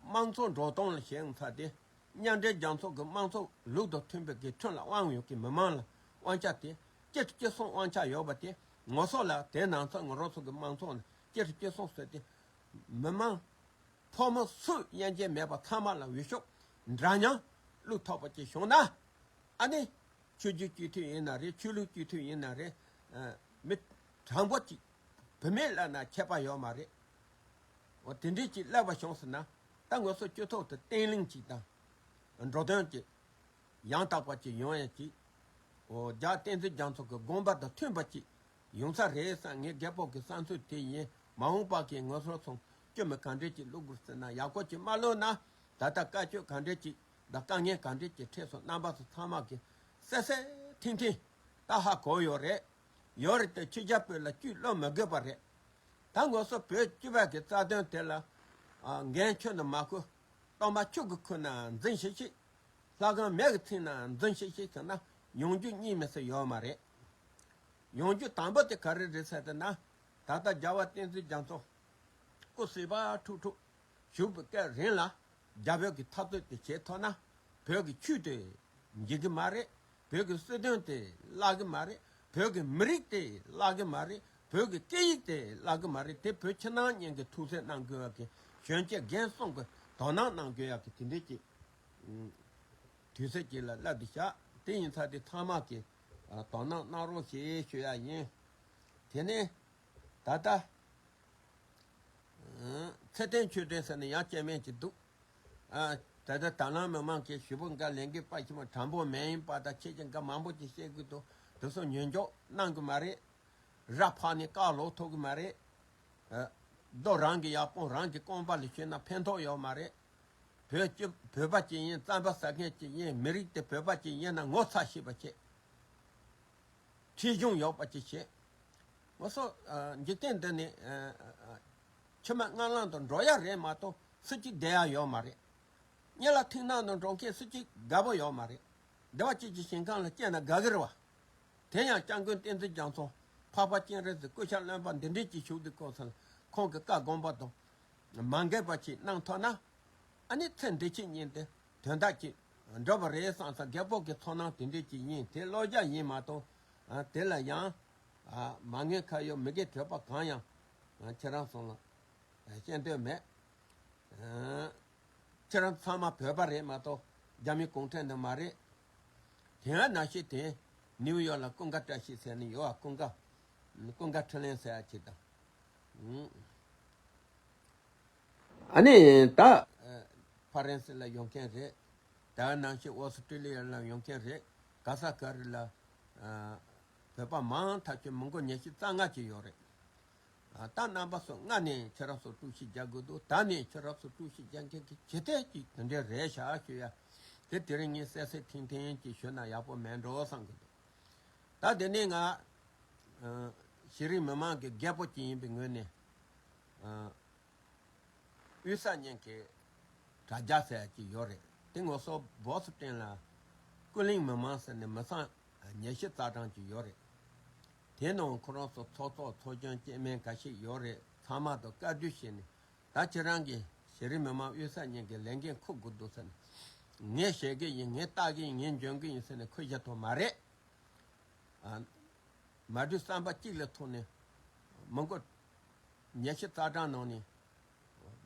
དམངས་གཙོ་འགྲོ་སྟངས་ལ་བྱས་ཡོང་ཚར་ཏེ། མཉམ་འབྲེལ་རྒྱལ་ཚོགས་ཀྱི་དམངས་གཙོ་ལུགས་དང་མཐུན་པའི་གི་ཁྲིམས་ལ་དབང་ཡོད་ཀྱི་མི་མང་ལ་དབང་ཆ་དེ་སྤྱི་འཐུས་བཅུ་གསུམ་དབང་ཆ་ཡོད་པ་དེ་ངོ་སོ་ལ་དེ་ནང་ཚོ་ང་རང་ཚོ་གི་དམངས་གཙོ་ནི་སྤྱི་འཐུས་བཅུ་གསུམ་ཟེར་ཏེ། མི་མང་ཕོ་མོ་སུ་དབྱེ་འབྱེད་མེད་པ་ཚང་མ་ལ་འོས་ཤོག་འདྲ་མཉམ་བླུག་ཐུབ་པ་ཅིག་བྱུང་ན། ཨ་ནི། ཆོས་བརྒྱུད་སྤྱི་འཐུས་ཡིན་ན་རེད། ཆོས་ལུགས་སྤྱི་འཐུས་ཡིན་ན་རེད། མི་དྲང་པོ་ཅིག་བུད་མེད་ལབ་ན་ཁྱད་པར་ཡོད་མ་རེད། འོ་དེ་འདྲས་ཅིག་སླེབས་པ་བྱུང་ཟེར་ན། ད་ང་ཚོ་སྤྱི་ཚོགས་དེ་བརྟན་ལྷིང་ཅིག་དང་། འགྲོ་དོན་ཅིག་ཡང་དག་པ་ཅིག་ཡོང་ཡ་ཅིག་འོ་རྒྱལ་བསྟན་འཛིན་རྒྱ་མཚོ་གི་དགོངས་པ་དང་མཐུན་པ་ཅིག་ཡོང་ས་རེད་བསམ། ངའི་རྒད་པོ་གི་བསམ་ཚུལ་དེ་ཡིན། མ་འོངས་པ་གི་ང་ཚོ་ཚོང་སྐྱོ་མི་ག་འདྲས་ཅིག་བླུག་དགོས་ཟེར་ན་ཡག་པོ་ཅིག་མ་བླུག་ན། ད་ལྟ་དཀའ་སྤྱད་ག་འདྲས་ཅིག་དང་དཀའ་ངལ་ག་འདྲས་ཅིག་འཕྲད་སོང་། རྣམ་པ་ཚོ་ཚང་མ་གི་གསལ་གསལ་ཐིང་ཐིང་ད་ཧ་གོ་ཡོད་རེད། ཡོད་རེད་དེ་ཕྱི་རྒྱལ་བོད་ལ་བཅུད་བློ་མི་དགོས་པ་རེད། ད་ང་ཚོ་བོད་སྤྱི་པ་གི་རྩ་དོན་དེ་ལ་འགན་ཁྱོན་ནས་མ་ཁུར། གཏོར་མ་ཆུ་གི་ཁུར་ན་འཛིན་ཤེས་ཤིག་ལྷ་ཁང་མེ་གི་ཚིག་ན་འཛིན་ཤིག་ཤིག་ཟེར་ན་ཡོང་རྒྱུ་གཉིས་མི་སྲིད་ཡོད་མ་རེད། ཡོང་རྒྱུ་དང་པོ་དེ་ག་རེ་རེད་ཟེར་ན། ད་ལྟ་རྒྱལ་བ་བསྟན་འཛིན་རྒྱ་མཚོ་སྐུ་བསིལ་བ་ཁྲུག་ཁྲུག་བཞུགས་པའི་སྐབས་རིང་ལ་རྒྱ་བོད་ཀྱི་འཐབ་རྩོད་དེ་བྱེད་ཐུབ་ན་བོད་ཀྱི་ཆོས་དེ་འཇིག་གི་མ་རེད། བོད་ཀྱི་སྲིད་དོན་དེ་བརླག་གི་མ་རེད། བོད་ཀྱི་མི་རིགས་དེ་བརླག་གི་མ་རེད། བོད་ཀྱི་སྐད་ཡིག་དེ་བརླག་གི་མ་རེད། དེ་བོད་ཕྱི་ནང་གཉིས་ཀྱི་ཐུགས་སེམས་གནང་དགོས་ཡག་གི་གཞོན་སྐྱེས་རྒན་གསུམ་གྱི་དོ་སྣང་གནང་དགོས་ཡག་གི་དེ་འདྲས་ཀྱི་དུས་ཚོད་ཅིག་ལ་སླེབས་བསྡད་ཤག་དེ་ཡིན་ཙང་དེ་ཚང་མ་གི་དོ་སྣང་གནང་རོགས་ཞེས་ཞུ་ཡག་ཡིན། དེ་ནས་ད་ལྟ་ཚེ་བརྟན་ཆོས་སྒྲོན་ཟེར་ནས་ཡང་སྐྱེ་དམན་ཅིག་འདུག་ཨ། ད་ལྟ་དྭགས་ལྷ་མི་མང་གིས་ཞུ་བོ་འགའ་ལེན་གི་པ་ཁྱི་མ་དྲང་པོ་མེད་ཡིན་པ་དང་ཁྱེད་ཀྱི་འགའ་མང་པོ་ཅིག་བཤད་གི་འདུག་དེ་ཚོ་ཉན་འཇོག་གནང་གི་མ་རེད། ར་ཕག་ནས་བཀའ་ལོག་ཐུབ་གི་མ་རེད། ཨ། རྡོ་རང་གི་ཡག་སྤོང་རང་གི་རྐང་པ་ལ་ཞོན་ན་ཕན་ཐོགས་ཡོད་མ་རེད། བོད་སྤྱི་བོད་པ་ཅིག་ཡིན། རྩམ་པ་ཟ་མཁན་ཅིག་ཡིན། མི་རིགས་དེ་བོད་པ་ཅིག་ཡིན་ན་ངོ་ཚ་ཤེས་པ་བྱེད། ཁྲིད་གཞུང་ཡོད་པ་ཅིག་བྱེད། ང་ཚོ་ཨ། འཇིག་རྟེན་འདི་ནི་ཨ། ཨ། ཨ། ཕྱི་མ་སྔ་ལམ་དུ་འགྲོ་ཡ་རེད་མ་གཏོགས་སུ་གཅིག་བསྡད་ཡ་ཡོད་མ་རེད། གཉིས་ལ་ཐིག་ནག་ནང་འགྲོ་མཁན་སུ་གཅིག་དགའ་པོ་ཡོད་མ་རེད། བདེ་བ་སྐྱིད་ཀྱི་ཞིང་ཁམས་ལ་སྐྱེས་ན་དགའ་གི་རེད་བ། དེ་ཡང་སྐྱབས་མགོན་བསྟན་འཛིན་རྒྱ་མཚོ་འཕགས་པ་སྤྱན་རས་གཟིགས་སྐུ་ཞབས་བློན་པ་འདི་འདྲས་ཀྱི་བཞུགས་དུས་སྐབས་སུ་ཁོང་གི་བཀའ་དགོངས་པ་དང་མ་འགལ་བ་ཞིག་གནང་ཐུབ་ན། ཨ་ནི་ཚེ་འདི་ཕྱི་གཉིས་དེ་དོན་དག་ཅིག་འགྲུབ་པ་རེད་བསམ་ས་རྒད་པོ་གི་ཚོར་སྣང་དེ་འདྲས་ཅིག་ཡིན། དེ་བློ་རྒྱ་ཡིན་མ་གཏོགས་ཨ། དེ་ལ་ཡང་ཨ། མ་དངུལ་ཁ་ཡོད་མི་དགེ་བྲོད་པ་གང་ཡང་ཨ། ཁྱེད་རང་ཚོ་ལ་ཨ། བཤད་འདོད་མེད། ཨ། ཁྱེད་རང་ཚང་མ་བོད་པ་རེད་མ་གཏོགས་རྒྱ་མི་གུང་ཁྲན་དེ་མ་རེད། དེ་ཡང་ནང་བཞིན་དེ་ནིའུ་ཡོག་ལ་ཀུན་དགའ་བཀྲ་ཤིས་ཟེར་ནི་ཡོད་ཨ། ཀུན་དགའ་ཀུན་དགའ་འཕྲིན་ལས་ཟེར་ཡ་ཅིག་དང་། ཨ་ནི་ད་ཨ། ཕ་རན་སི་ལ་ཡོང་མཁན་རེད། ད་ནང་བཞིན་ཨོ་སི་ཀྲི་ལི་ཡ་ལ་ཡོང་མཁན་རེད། ག་ས་ག་རེ་ལ་ཨ། བོད་པ་མང་ཐག་ཆོད་མི་མགོ་ཉི་ཤུ་རྩ་ལྔ་ཅིག་ཡོད་རེད། ཨ། ད་རྣམ་པ་ཚོ་སྔ་ནས་ཁྱེད་རང་ཚོ་དཀྲུག་ཤིང་རྒྱག་དགོས་འདུག་ད་ནས་ཁྱེད་རང་ཚོ་དཀྲུག་ཤིང་རྒྱག་མཁན་གྱི་ཇི་ལྟར་ཅིག་དེ་འདྲས་རེད་ཤག་ཞུ་ཡ། དེ་དེ་རིང་ངས་གསལ་གསལ་ཐིང་ཐིང་ཅིག་ཞུས་ན་ཡག་པོ་མེད་འགྲོ་བསམ་གི་འདུག་ད་དེ་ནས་ང་ཨ། གཞི་རིམ་མི་མང་གི་རྒད་པོ་ཅིག་ཡིན་པའི་ངོས་ནས་ཨ། དབུས་གསར་རྙིང་གི་དྲ་རྒྱ་ཟེར་ཡ་ཅིག་ཡོད་རེད། དེ་ང་ཚོ་བོ་སི་ཊོན་ལ་ཀུན་གླེང་མི་མང་ཟེར་ནས་མི་ཚང་ཉི་ཤུ་རྩ་གྲངས་ཅིག་ཡོད་རེད། དེ་ནང་ཁོ་རང་ཚོ་ཚོགས་གཙོ་ཚོགས་གཞོན་སྐྱེ་དམན་འགའ་ཞིག་ཡོད་རེད། ཚང་མ་དང་བཀའ་བསྡུར་བྱས་ནས་ད་ཁྱེད་རང་གིས་གཞི་རིམ་མི་མང་དབུས་གསར་རྙིང་གི་ལས་འགན་འཁུར་དགོས་འདུག་ཟེར་ནས་ངས་བཤད་གི་ཡིན། ངས་ལྟ་གི་ཡིན། ངས་འཇོན་གི་ཡིན་ཟེར་ནས་འཁུར་བཞག་ཐུབ་མ་རེད། ཨ། མ་གྲོས་བསམ་པ་གཅིག་ལ་ཐུག་ནས་མི་མགོ་ཉི་ཤུ་རྩ་གྲངས་ནང་ནས་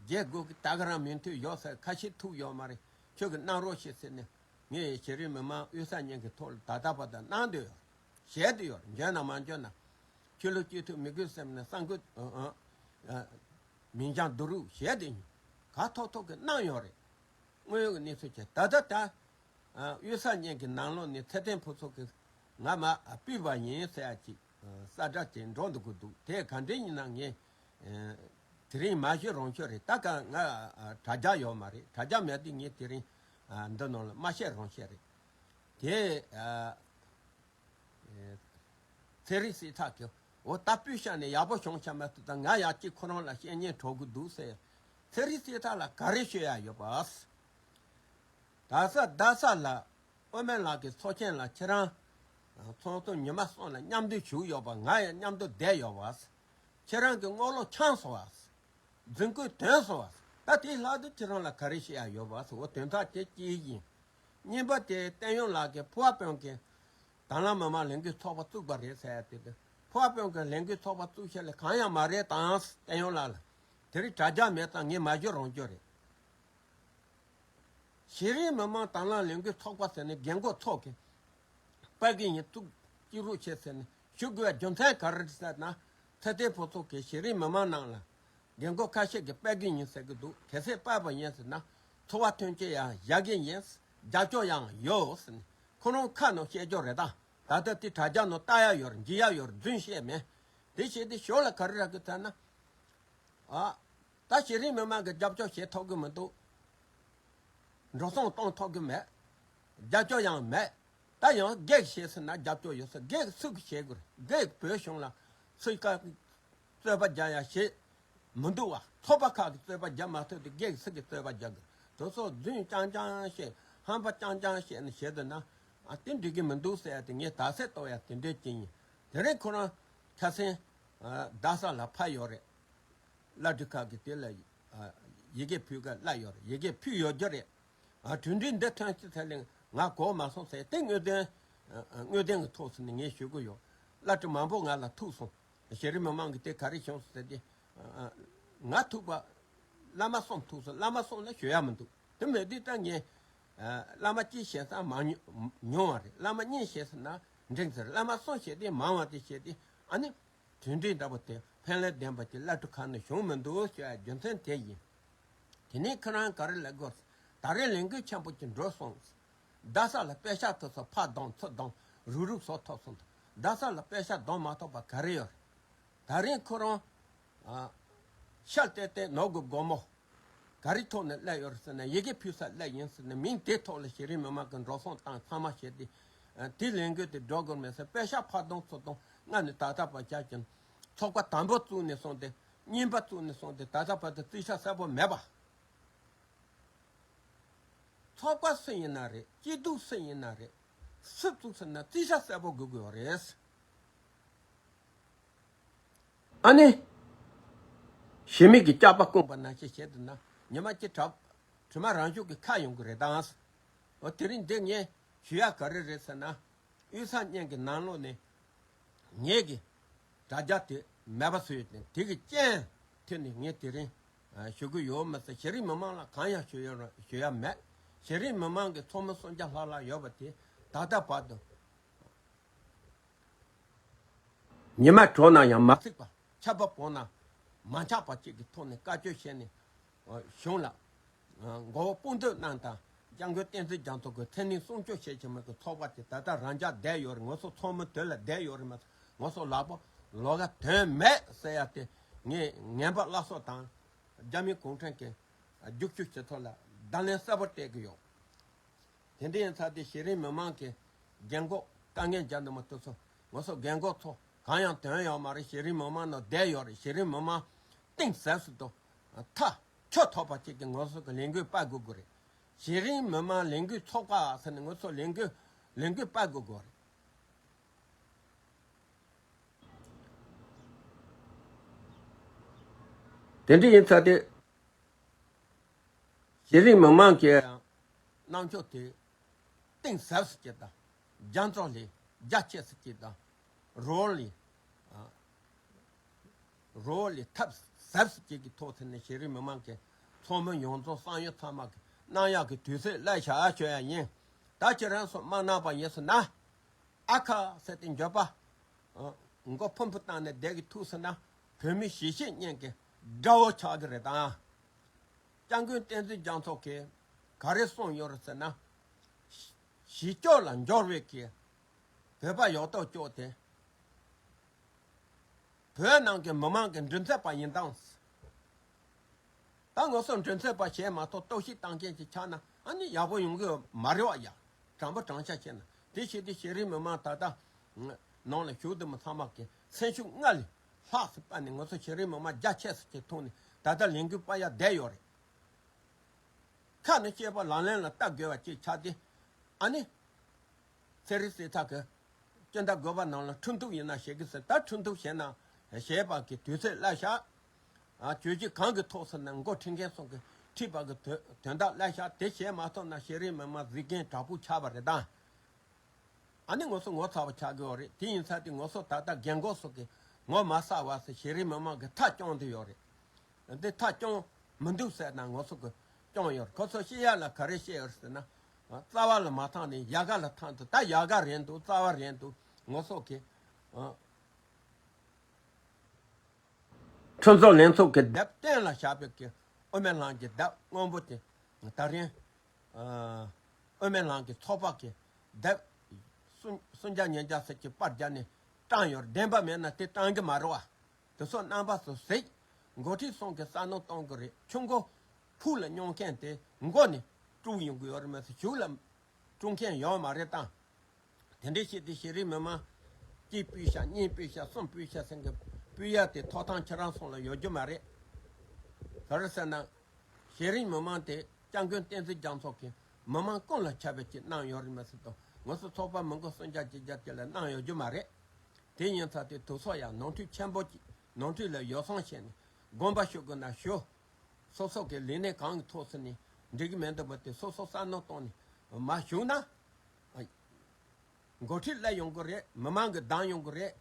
བརྗེ་དགོས་ཀྱི་ད་ག་རང་མིན་འཐུས་ཡོད་ཟེར། ཁ་ཤས་ཐུག་ཡོད་མ་རེད། ཁྱོད་ཀྱིས་གནང་རོགས་བྱེད་ཟེར་ནས་ངས་གཞི་རིམ་མི་མང་དབུས་གསར་རྙིང་གི་ཐོག་ལ་ད་ལྟ་བར་དུ་གནང་འདོད་ཡོད། བྱས་བསྡད་ཡོད། འཇོན་ན་མ་འཇོན་ན་ཆོས་ལུགས་སྤྱི་འཐུས་མི་དགོས་བསམ་ནས་གསར་འགོད་ཨ། ཨ། མིང་བྱང་བསྡུ་རུབ་བྱས་བསྡད་མྱོང་། ག་ཐོག་ཐོག་གིས་གནང་ཡོད་རེད། དངོས་ཡོད་ཀྱི་གནས་ཚུལ་བྱས། ད་ལྟ་ད་ཨ། དབུས་གསར་རྙིང་གི་ནང་ལོགས་ནས་ཚེ་བརྟན་ཕུན་ཚོགས་ཀྱིས་ང་མར་ཨ། ཕུད་པ་ཡིན་ཟེར་ཡ་ཅིག་ཨ། གསལ་བསྒྲགས་བྱས་འགྲོ་འདུག་གི་འདུག་དེ་ག་འདྲ་ཡིན་ན་ངས་ཨ། དེ་རིང་མ་ཤོད་རང་ཤོད་རེད། ད་ག་ང་ཨ། དྲ་རྒྱ་ཡོད་མ་རེད། དྲ་རྒྱ་མེད་དུས་ངས་དེ་རིང་ཨ། འདི་ནང་ལ་མ་བཤད་རང་བཤད་རེད། དེ་ཨ། ཚེ་རིང་སྲིད་ཐར་གྱིས་འོ་ད་ཕུད་བཞག་ནས་ཡག་པོ་བྱུང་ཤག་མ་གཏོགས་ད་ང་ཡང་གཅིག་ཁོ་རང་ལ་བཤད་ཉན་གྲོགས་ཀྱི་འདུག་ཟེར། ཚེ་རིང་སྲིད་ཐར་ལ་ག་རེ་ཤོད་ཡ་ཡོད་པ། ད་ས་ད་ས་ལ་ཨོ་མན་ལགས་ཀྱི་ཚོགས་ཆེན་ལ་ཁྱེད་རང་ཚོགས་གཙོ་ཉི་མ་གསུམ་ལ་མཉམ་འདུས་བྱུང་ཡོད་པ། ང་ཡང་མཉམ་དུ་བསྡད་ཡོད་པ། ཁྱེད་རང་གི་རྔོག་ལོ་འཆང་སོང་བ། རྫུན་རྐུན་ཐོན་སོང་བ། ད་དེའི་ལྷག་ཏུ་ཁྱེད་རང་ལ་ག་རེ་བཤད་ཡ་ཡོད་པ་ཟེར། འོ་དོན་དག་དེ་གཅིག་ཡིན། གཉིས་པ་དེ་བསྟན་ཡོན་ལགས་ཀྱིས་ཕུ་བ་དཔོན་གྱིས་དྭགས་ལྷ་མི་མང་ལས་འགུལ་ཚོགས་པ་བཙུགས་པ་རེད་ཟེར་ཡ་དེ་དེ་ཕུ་བ་དཔོན་གྱིས་ལས་འགུལ་ཚོགས་པ་བཙུགས་ཤེས་ལས་གང་ཡང་མ་རེད་དང་། བསྟན་ཡོན་ལགས་ལ་དེ་རིང་དྲ་རྒྱ་མེད་ཙང་ངས་མ་བརྗོད་རང་བརྗོད་རེད། གཞི་རིམ་མི་མང་དྭགས་ལྷ་ལས་འགུལ་ཚོགས་པ་ཟེར་ནས་རྒན་འཁོགས་ཚོགས་ཀྱི་དཔལ་གྱི་ཡིན་བཙུགས་སྐྱིད་རུ་ཆེ་ཟེར་ནས་ཞུ་དགོས་པའི་རྒྱུ་མཚན་ག་རེ་རེད་ཟེར་ན། ཚེ་བརྟན་ཕུན་ཚོགས་ཀྱིས་གཞི་རིམ་མི་མང་ནང་ལ་རྒན་འཁོགས་ཁ་ཤས་ཀྱིས་དཔལ་གྱི་ཡིན་ཟེར་གྱི་འདུག་གལ་སྲིད་དཔལ་པོ་ཡིན་ཟེར་ན་འཚོ་བ་ཐོན་སྐྱེད་ཡང་བཞག་གི་ཡིན། རྒྱབ་སྐྱོར་ཡང་ཡོད་ཟེར་ནས་ཁོ་རང་ཁ་ནང་བཤད་རྒྱུ་རེད། ད་ད་ལྟ་དེ་དྲ་རྒྱ་ནང་ལྟ་ཡ་ཡོད་རེད། འཇི་ཡ་ཡོད་རེད། རྫུན་བཤད་མེད། དེ་བྱས་ཏེ་ཞོར་ལ་ག་རེ་རག་གི་ཟེར་ན། ཨ། ད་གཞི་རིམ་མི་མང་གིས་རྒྱབ་སྐྱོར་བྱེད་ཐུབ་གི་མི་འདུག་འགྲོ་སོང་གཏོང་ཐུབ་གི་མེད། རྒྱབ་སྐྱོར་ཡང་མེད། ད་ཡང་སྒེར་གྱིས་བྱེད་ཟེར་ན་རྒྱབ་སྐྱོར་ཡོད་ས། སྒེར་སུ་གིས་བྱེད་དགོས་རེད། སྒེར་བོད་གཞུང་ལ་སུས་ཀ་རྩོད་པ་རྒྱག་ཡ་བྱེད་མི་འདུག་བ། ཚོགས་པ་ཁག་གིས་རྩོད་པ་རྒྱག་མ་ཐུབ་དུས་སྒེར་སུ་གིས་རྩོད་པ་རྒྱག་དགོས། དེ་ཚོ་རྫུན་རྐྱང་རྐྱང་བཤད། ཧམ་པ་རྐྱང་རྐྱང་བཤད་ནས་བྱེད་དུ་ན། ཨ་དེ་འགྲིག་གི་མི་འདུག་ཟེར་ཡ་དེ་ངས་ད་གཟོད་རྟོགས་ཡ་དེ་འདྲའི་ཅིག་ཡིན། དེ་རིང་ཁོ་རང་ཁ་སང་རྡ་ས་ལ་ཕར་ཡོད་རེད། བླ་སྤྲུལ་ཁག་གི་དེ་ལ་ཡི་གེ་ཕུལ་ག་སླེབས་ཡོད་རེད། ཡི་གེ་ཕུལ་ཡོད་རྒྱུ་རེད། ཨ་གྲུབ་འབྲས་འདི་ཐོན་ཅི་ཚད་ལས་ང་གོ་མ་སོང་ཟེར། དེ་དངོས་བདེན་དངོས་བདེན་གྱི་ཐོག་སུ་ནས་ངས་ཞུ་གི་ཡོད། བླ་སྤྲུལ་མང་པོ་ང་ལ་ཐུག་སོང་། གཞི་རིམ་མི་མང་གི་དེ་ག་རེ་བྱུང་སོང་ཟེར་ཏེ། ང་ཐུག་པ། བླ་མ་གསུམ་ཐུག་སོང་། བླ་མ་གསུམ་ལ་ཞུ་ཡ་མི་འདུག་དེ་མེད་དུས་ད་ངས་བླ་མ་གཅིག་བྱས་ཙང་མང་ཉུང་བ་རེད། བླ་མ་གཉིས་བྱས་ཟེར་ན་འགྲིག་ཟེར། བླ་མ་གསུམ་བྱས་ཏེ་མང་བ་དེ་བྱས་ཏེ། ཨ་ནི་གྲུབ་འབྲས་འདྲ་པོ་དེ་ཕན་ལས་ལྡན་པ་དེ་བླ་སྤྲུལ་ཁག་ནས་བྱུང་མི་འདུག་ཞུ་ཡ་རྒྱུ་མཚན་དེ་ཡིན། དེ་ནས་ཁྱེད་རང་ག་རེ་ལབ་དགོས། ད་རེས་ལས་འགུལ་ཆེན་པོ་ཅིག་འགྲོ་སོང་། རྡ་ས་ལ་པད་ཤག་ཐོབ་སོང་། ཕར་བསྡོམས་ཚུར་བསྡོམས་རུག་རུག་བཟོ་ཐུབ་སོང་། རྡ་ས་ལ་པད་ཤག་བསྡོམས་མ་ཐུབ་པ་ག་རེ་ཡོད་རེད། ད་རིང་ཁོ་རང་ཨ་ཤར་ཏེ་ཏེ་ནོར་གི་སྒོར་མོ་ག་རེ་ཐོག་ནས་སླེབས་ཡོད་རེད་ཟེར་ན། ཡི་གེ་ཕུལ་ས་སླེབས་ཡིན་ཟེར་ན། མིང་དེ་ཐོག་ལ་གཞི་རིམ་མི་མང་གི་འགྲོ་སོང་བཏང་ཚང་མ་བྱས་ཏེ། ཨ་དེ་ལས་འགུལ་དེ་འགྲོ་དགོས་མེད་ཟེར། པད་ཤག་ཕར་བསྡོམས་ཚུར་བསྡོམས་སྔ་ནས་ད་ལྟ་བར་བྱས་ཀྱང་། ཚོགས་པ་དང་པོ་བཙུགས་ནས་བཟུང་སྟེ། གཉིས་པ་བཙུགས་ནས་བཟུང་སྟེ་ད་ལྟ་བར་དུ་རྩིས་ཆ་གསལ་པོ་མེད་པ། ཚོགས་པ་སུ་ཡིན་ན་རེད། སྐྱིད་སྡུག་སུ་ཡིན་ན་རེད། སུ་བཙུགས་ཟེར་ན་རྩིས་ཆ་གསལ་པོ་དགོས་ཀྱི་ཡོད་རེད། ཨ་ནི། ཞི་མི་གི་སྐྱག་པ་སྐུང་པ་ནང་བཞིན་བྱེད་དུ་ན། ཉི་མ་གཅིག་གྲབས། དྲི་མ་རང་ཤུགས་ཀྱིས་ཁ་ཡོང་གི་རེད་དང་། འོ་དེ་རིང་འདི་ངས་ཞུ་ཡ་ག་རེ་རེད་ཟེར་ན། དབུས་གཙང་གཉིས་ཀྱི་ནང་ལོགས་ནས་ངེད་ཀྱི་དྲ་རྒྱ་དེ་མེད་པ་བཟོས་ཡོད་དེ། དེ་གི་རྐྱེན་དེ་ནི་ངས་དེ་རིང་ཞུ་གི་ཡོད་མ་ཟད། གཞི་རིམ་མི་མང་ལ་གང་ཡང་ཞུ་ཡ་ཞུ་ཡ་མེད། གཞི་རིམ་མི་མང་གི་ཚོགས་མི་སུམ་བརྒྱ་ལྷག་ལྷག་ཡོད་པ་དེ་ད་ལྟ་བར་དུ། ཉི་མ་དྲོ་ན་ཡང་མ་ཚིག་པ། ཆར་པ་བབས་ན་མ་འཁྱག་པ་བཅས་ཀྱི་ཐོག་ནས་བཀའ་བཀྱོན་བྱས་ནས། གཞུང་ལ་མགོ་བོ་དཔུང་སྟོབས་གནང་དང་། སྐྱབས་མགོན་བསྟན་འཛིན་རྒྱ་མཚོ་གི་མཚན་གནས་སྲུང་སྐྱོབ་བྱེད་བཞིན་པའི་ཚོགས་པ་དེ་ད་ལྟ་རང་འཇགས་བསྡད་ཡོད་རེད། ང་ཚོ་ཚོགས་མི་དོན་ལ་བསྡད་ཡོད་རེད་མ་གཏོགས། ང་ཚོ་ལག་པ་ལོགས་ཀ་དོན་མེད་ཟེར་ཡ་དེ་ངས་ངན་པ་སླར་གསོ་དང་། རྒྱ་མི་གུང་ཁྲན་གྱི་རྒྱུག་ཆུ་བྱེད་ཐོག་ལ་བརྡ་ལན་གསལ་པོ་སྤྲད་ཀྱི་ཡོད། དེ་འདྲ་ཡིན་ཙང་དེ་གཞི་རིམ་མི་མང་གི་རྒན་གོག་དཀའ་ངལ་རྒྱག་འདུག་མ་གཏོགས་ཚོ། ང་ཚོ་རྒན་གོག་ཚོ་གང་ཡང་དོན་ཡོད་མ་རེད། གཞི་རིམ་མི་མང་ནང་བསྡད་ཡོད་རེད། གཞི་རིམ་མི་མང་གཏིང་ཟབ་སུ་དང་མཐའ་འཁྱོལ་ཐུབ་པ་ཅིག་གི་ང་ཚོ་གི་ལས་འགུལ་སྤེལ་དགོས་ཀྱི་རེད། གཞི་རིམ་མི་མང་ལས་འགུལ་ཚོགས་པ་ཟེར་ནས་ང་ཚོ་ལས་འགུལ་ལས་འགུལ་སྤེལ་དགོས་ཀྱི་རེད། དེ་འདྲ་ཡིན་ཙང་དེ། གཞི་རིམ་མི་མང་གི་རྣམ་དཔྱོད་དེ་གཏིང་ཟབ་སུ་སྐྱེད་དང་། རྒྱ་མཚོ་ལས་རྒྱ་ཆེ་སུ་སྐྱེད་དང་། རོ་ལས་རོ་ལས་ཐབས་ཟབ་སུ་སྐྱེད་ཀྱི་ཐོག་ཐད་ནས་གཞི་རིམ་མི་མང་གི་ཚོགས་མི་ཡོངས་རྫོགས་བསམ་ཡོད་ཚང་མ་གི་གནང་ཡག་གི་དུས་ཚོད་སླེབས་ཤག་ཞུ་ཡ་ཡིན། ད་ཁྱེད་རང་ཚོ་མ་གནང་པ་ཡིན་ཟེར་ན། ཨ་ཁ་ཟེར་ཏེ་འགྱོད་པ། ཨ། མགོ་ཕུམ་ཕུ་བཏང་ནས་བསྡད་ཀྱི་ཐུག་ཟེར་ན། བོད་མི་གཞིས་བྱེས་གཉིས་ཀྱི་དགྲ་བོ་ཆགས་ཀྱི་རེད་དང་། སྐྱབས་མགོན་བསྟན་འཛིན་རྒྱ་མཚོ་གིས་ག་རེ་གསུངས་ཡོད་རེད་ཟེར་ན། གཞིས་ལྕོག་ལ་འབྱོར་བའི་གི་བོད་པ་ཡོད་དོ་ཅོག་དེ། བོད་ནང་གི་མི་མང་གི་མགྲིན་ཚབ་པ་ཡིན་དང་། ད་ང་ཚོ་མགྲིན་ཚབ་པ་བྱས་མ་ཐུབ་གཏོར་བཤིག་བཏང་མཁན་ཅིག་ཆགས་ན་ཨ་ནི་ཡག་པོ་ཡོང་གི་མ་རེད་བ་ཡ། དྲང་པོ་དྲང་བཞག་བྱས་ན། དེ་བྱས་ཏེ་གཞི་རིམ་མི་མང་ད་ལྟ་ནང་ལ་བཞུགས་འདུག་མི་ཚང་མ་གི་སེམས་ཤུགས་སྔར་ལས་ལྷག་ཙམ་སྤར་ནས་ང་ཚོ་གཞི་རིམ་མི་མང་རྒྱ་ཆེ་ཙམ་ཅིག་ཐོན་ནས་ད་ལྟ་ལས་འགུལ་སྤར་ཡ་བསྡད་ཡོད་རེད། ཁ་ནས་བཤད་པ་ལག་ལེན་ལ་བསྟར་དགོས་པ་ཅིག་ཆགས་ཏེ། ཨ་ནི། ཚེ་རིང་བསོད་ཐར་གྱིས་སྤྱི་ཟླ་དགུ་པ་ནང་ལ་ཁྲིམས་གཏུག་ཡིན་ན་བྱེད་ཀྱི་ཟེར། ད་ཁྲིམས་གཏུག་བྱས་ན་བྱས་པ་གི་དུས་ཚོད་སླེབས་ཤག་ཨ་གྱོད་གཞི་གང་གི་ཐོག་ཟེར་ན་མགོ་ཁྲིད་མཁན་ཚོ་གིས་ཁྲིད་པ་གི་དོན་དོན་དག་སླེབས་ཤག་དེ་བྱས་མ་ཐུབ་ན་གཞི་རིམ་མི་མང་གཟིགས་མཁན་དྲག་པོ་ཆགས་པ་རེད་ད། ཨ་ནི་ང་ཚོ་ངོ་ཚ་བ་ཆགས་ཀྱི་ཡོད་རེད། དེ་ཡིན་ཙང་དེ་ང་ཚོ་ད་ལྟ་རྒན་གོག་ཚོ་གིས་ངོ་མ་ཚ་བ་ཟེར་གཞི་རིམ་མི་མང་གིས་མཐའ་སྐྱོང་བསྡད་ཡོད་རེད། འདི་མཐའ་སྐྱོང་མི་འདུག་ཟེར་ན་ང་ཚོ་གིས་སྐྱོང་ཡོད་རེད། ཁོ་ཚོ་བཤད་ཡ་ལ་ག་རེ་བཤད་ཡོད་ཟེར་ན། རྩ་བ་ལ་མ་ཐང་ནས་ཡལ་ག་ལ་ཐང་འདུག་ད་ཡལ་ག་རེད་འདུག་རྩ་བ་རེད་འདུག་ང་ཚོ་གིས། ཁྲིམས་བཟོ་ལྷན་ཚོགས་ཀྱི་དེབ་གཏན་ལ་བཞག་པའི་གི་དབུ་མའི་ལམ་གྱི་དེབ་སྔོན་པོ་དེ་ད་རིང་། དབུ་མའི་ལམ་གྱི་ཚོགས་པ་གི་དེབ་སུམ་སུམ་བརྒྱ་ཉིས་བརྒྱ་ཟེར་གྱི་པར་བརྒྱབ་ནས་བཀྲམ་ཡོད་རེད། བདེན་པ་མེད་ན་དེ་བཀྲམ་གྱི་མ་རེད་བ། དེ་ཚོ་རྣམ་པ་ཚོ་གཟིགས། འགོ་ཁྲིད་གསུམ་གྱིས་བསམ་བློ་གཏོང་གི་རེད། ཆུ་མགོ་ཕུག་ལ་སྙོང་མཁན་དེ་མགོ་ནས་དཀྲུག་ཡོང་གི་ཡོད་རེད་མ་གཏོགས་གཞུག་ལ་དཀྲུག་མཁན་ཡོད་མ་རེད་དང་། དེ་འདྲའི་ཆེད་དུ་གཞི་རིམ་མི་མང་གཅིག་ཕུད་ཤག་གཉིས་ཕུད་ཤག་གསུམ་ཕུད་ཤག་ཟེར་མཁན་ཕུད་ཡ་དེ་ཐོབ་ཐང་ཁྱེད་རང་ཚོ་ལ་ཡོད་རྒྱུ་མ་རེད། ག་རེ་ཟེར་ན། གཞི་རིམ་མི་མང་དེ་སྐྱབས་མགོན་བསྟན་འཛིན་རྒྱ་མཚོ་གིས་ མི་མང་ཀུན་ལ་ཁྱབ་པའི་ཅིག་གནང་ཡོད་རེད་མ་ཟད་དུ། ང་ཚོ་ཚོགས་པ་མི་འགོ་སུམ་བརྒྱ་བརྒྱད་བརྒྱ་ཅིག་ལ་གནང་ཡོད་རྒྱུ་མ་རེད། དེ་ཡིན་ཙང་དེ་དུས་ཚོད་ཡང་ནོར་འཁྲུལ་ཆེན་པོ་ཅིག་ནོར་འཁྲུལ་ལ་ཡོ་བསྲང་བྱས་ནས་དགོངས་པ་ཞུ་དགོས་ན་ཞུ། སོ་སོ་གི་ལས་གནས་གང་གི་ཐོག་སུ་ནས་འགྲིག་གི་མེད་འདུག་པ་དེ་སོ་སོ་བསམ་བློ་བཏང་ནས་མ་ཞུགས་ན། འགོ་ཁྲིད་སླེབས་ཡོང་གི་རེད། མི་མང་གིས་བདམས་ཡོང་གི་རེད།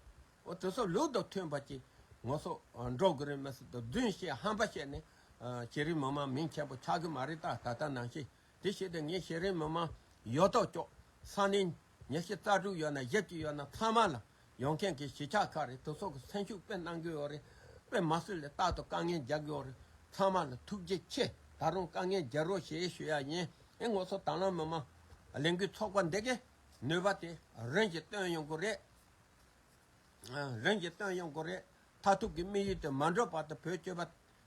འོ་དེ་ཚོ་ལུགས་དང་མཐུན་པ་ཅིག་ང་ཚོ་འགྲོ་དགོས་རེད་མ་ཟད་དུ། རྫུན་བཤད་ཧམ་པ་བཤད་ནས་ཨ་ཤེས་རིག་མི་མང་མིང་ཆེན་པོ་ཆགས་གི་མ་རེད། ད་ད་ལྟ་ནང་བཞིན། དེ་བྱས་ཏེ་ངས་ཤེས་རིག་མི་མང་ཡོད་དོ་ཅོག་ས་གནས་ཉི་ཤུ་རྩ་དྲུག་ཡོད་ན་བཞི་ཅིག་ཡོད་ན་ཚང་མ་ལ་ཡོང་མཁན་གྱི་གཞིས་ཆགས་ཁག་རེད། དེ་ཚོ་གི་སེམས་ཤུགས་དཔེ་གནང་གི་ཡོད་རེད། དཔེ་མ་སྲིད་ལས་རྟག་ཏུ་དཀའ་ངལ་རྒྱག་གི་ཡོད་རེད། ཚང་མ་ལ་ཐུགས་རྗེ་ཆེ། ད་རུང་དཀའ་ངལ་རྒྱག་རོགས་བྱེད་ཞུ་ཡ་ཡིན། ཨེ་ང་ཚོ་དྭང་བླངས་མི་མང་ལས་འགུལ་ཚོགས་པ་འདི་གས་ནུས་པ་དེ་རིམ་བཞིན་བཏོན་ཡོང་གི་རེད། རིམ་གྱིས་བཏོན་ཡོང་དགོས་རེད། མཐར་ཐུག་གི་དམིགས་ཡུལ་དེ་མ་འགྲུབ་བར་དུ་བོད་སྤྱི་པ་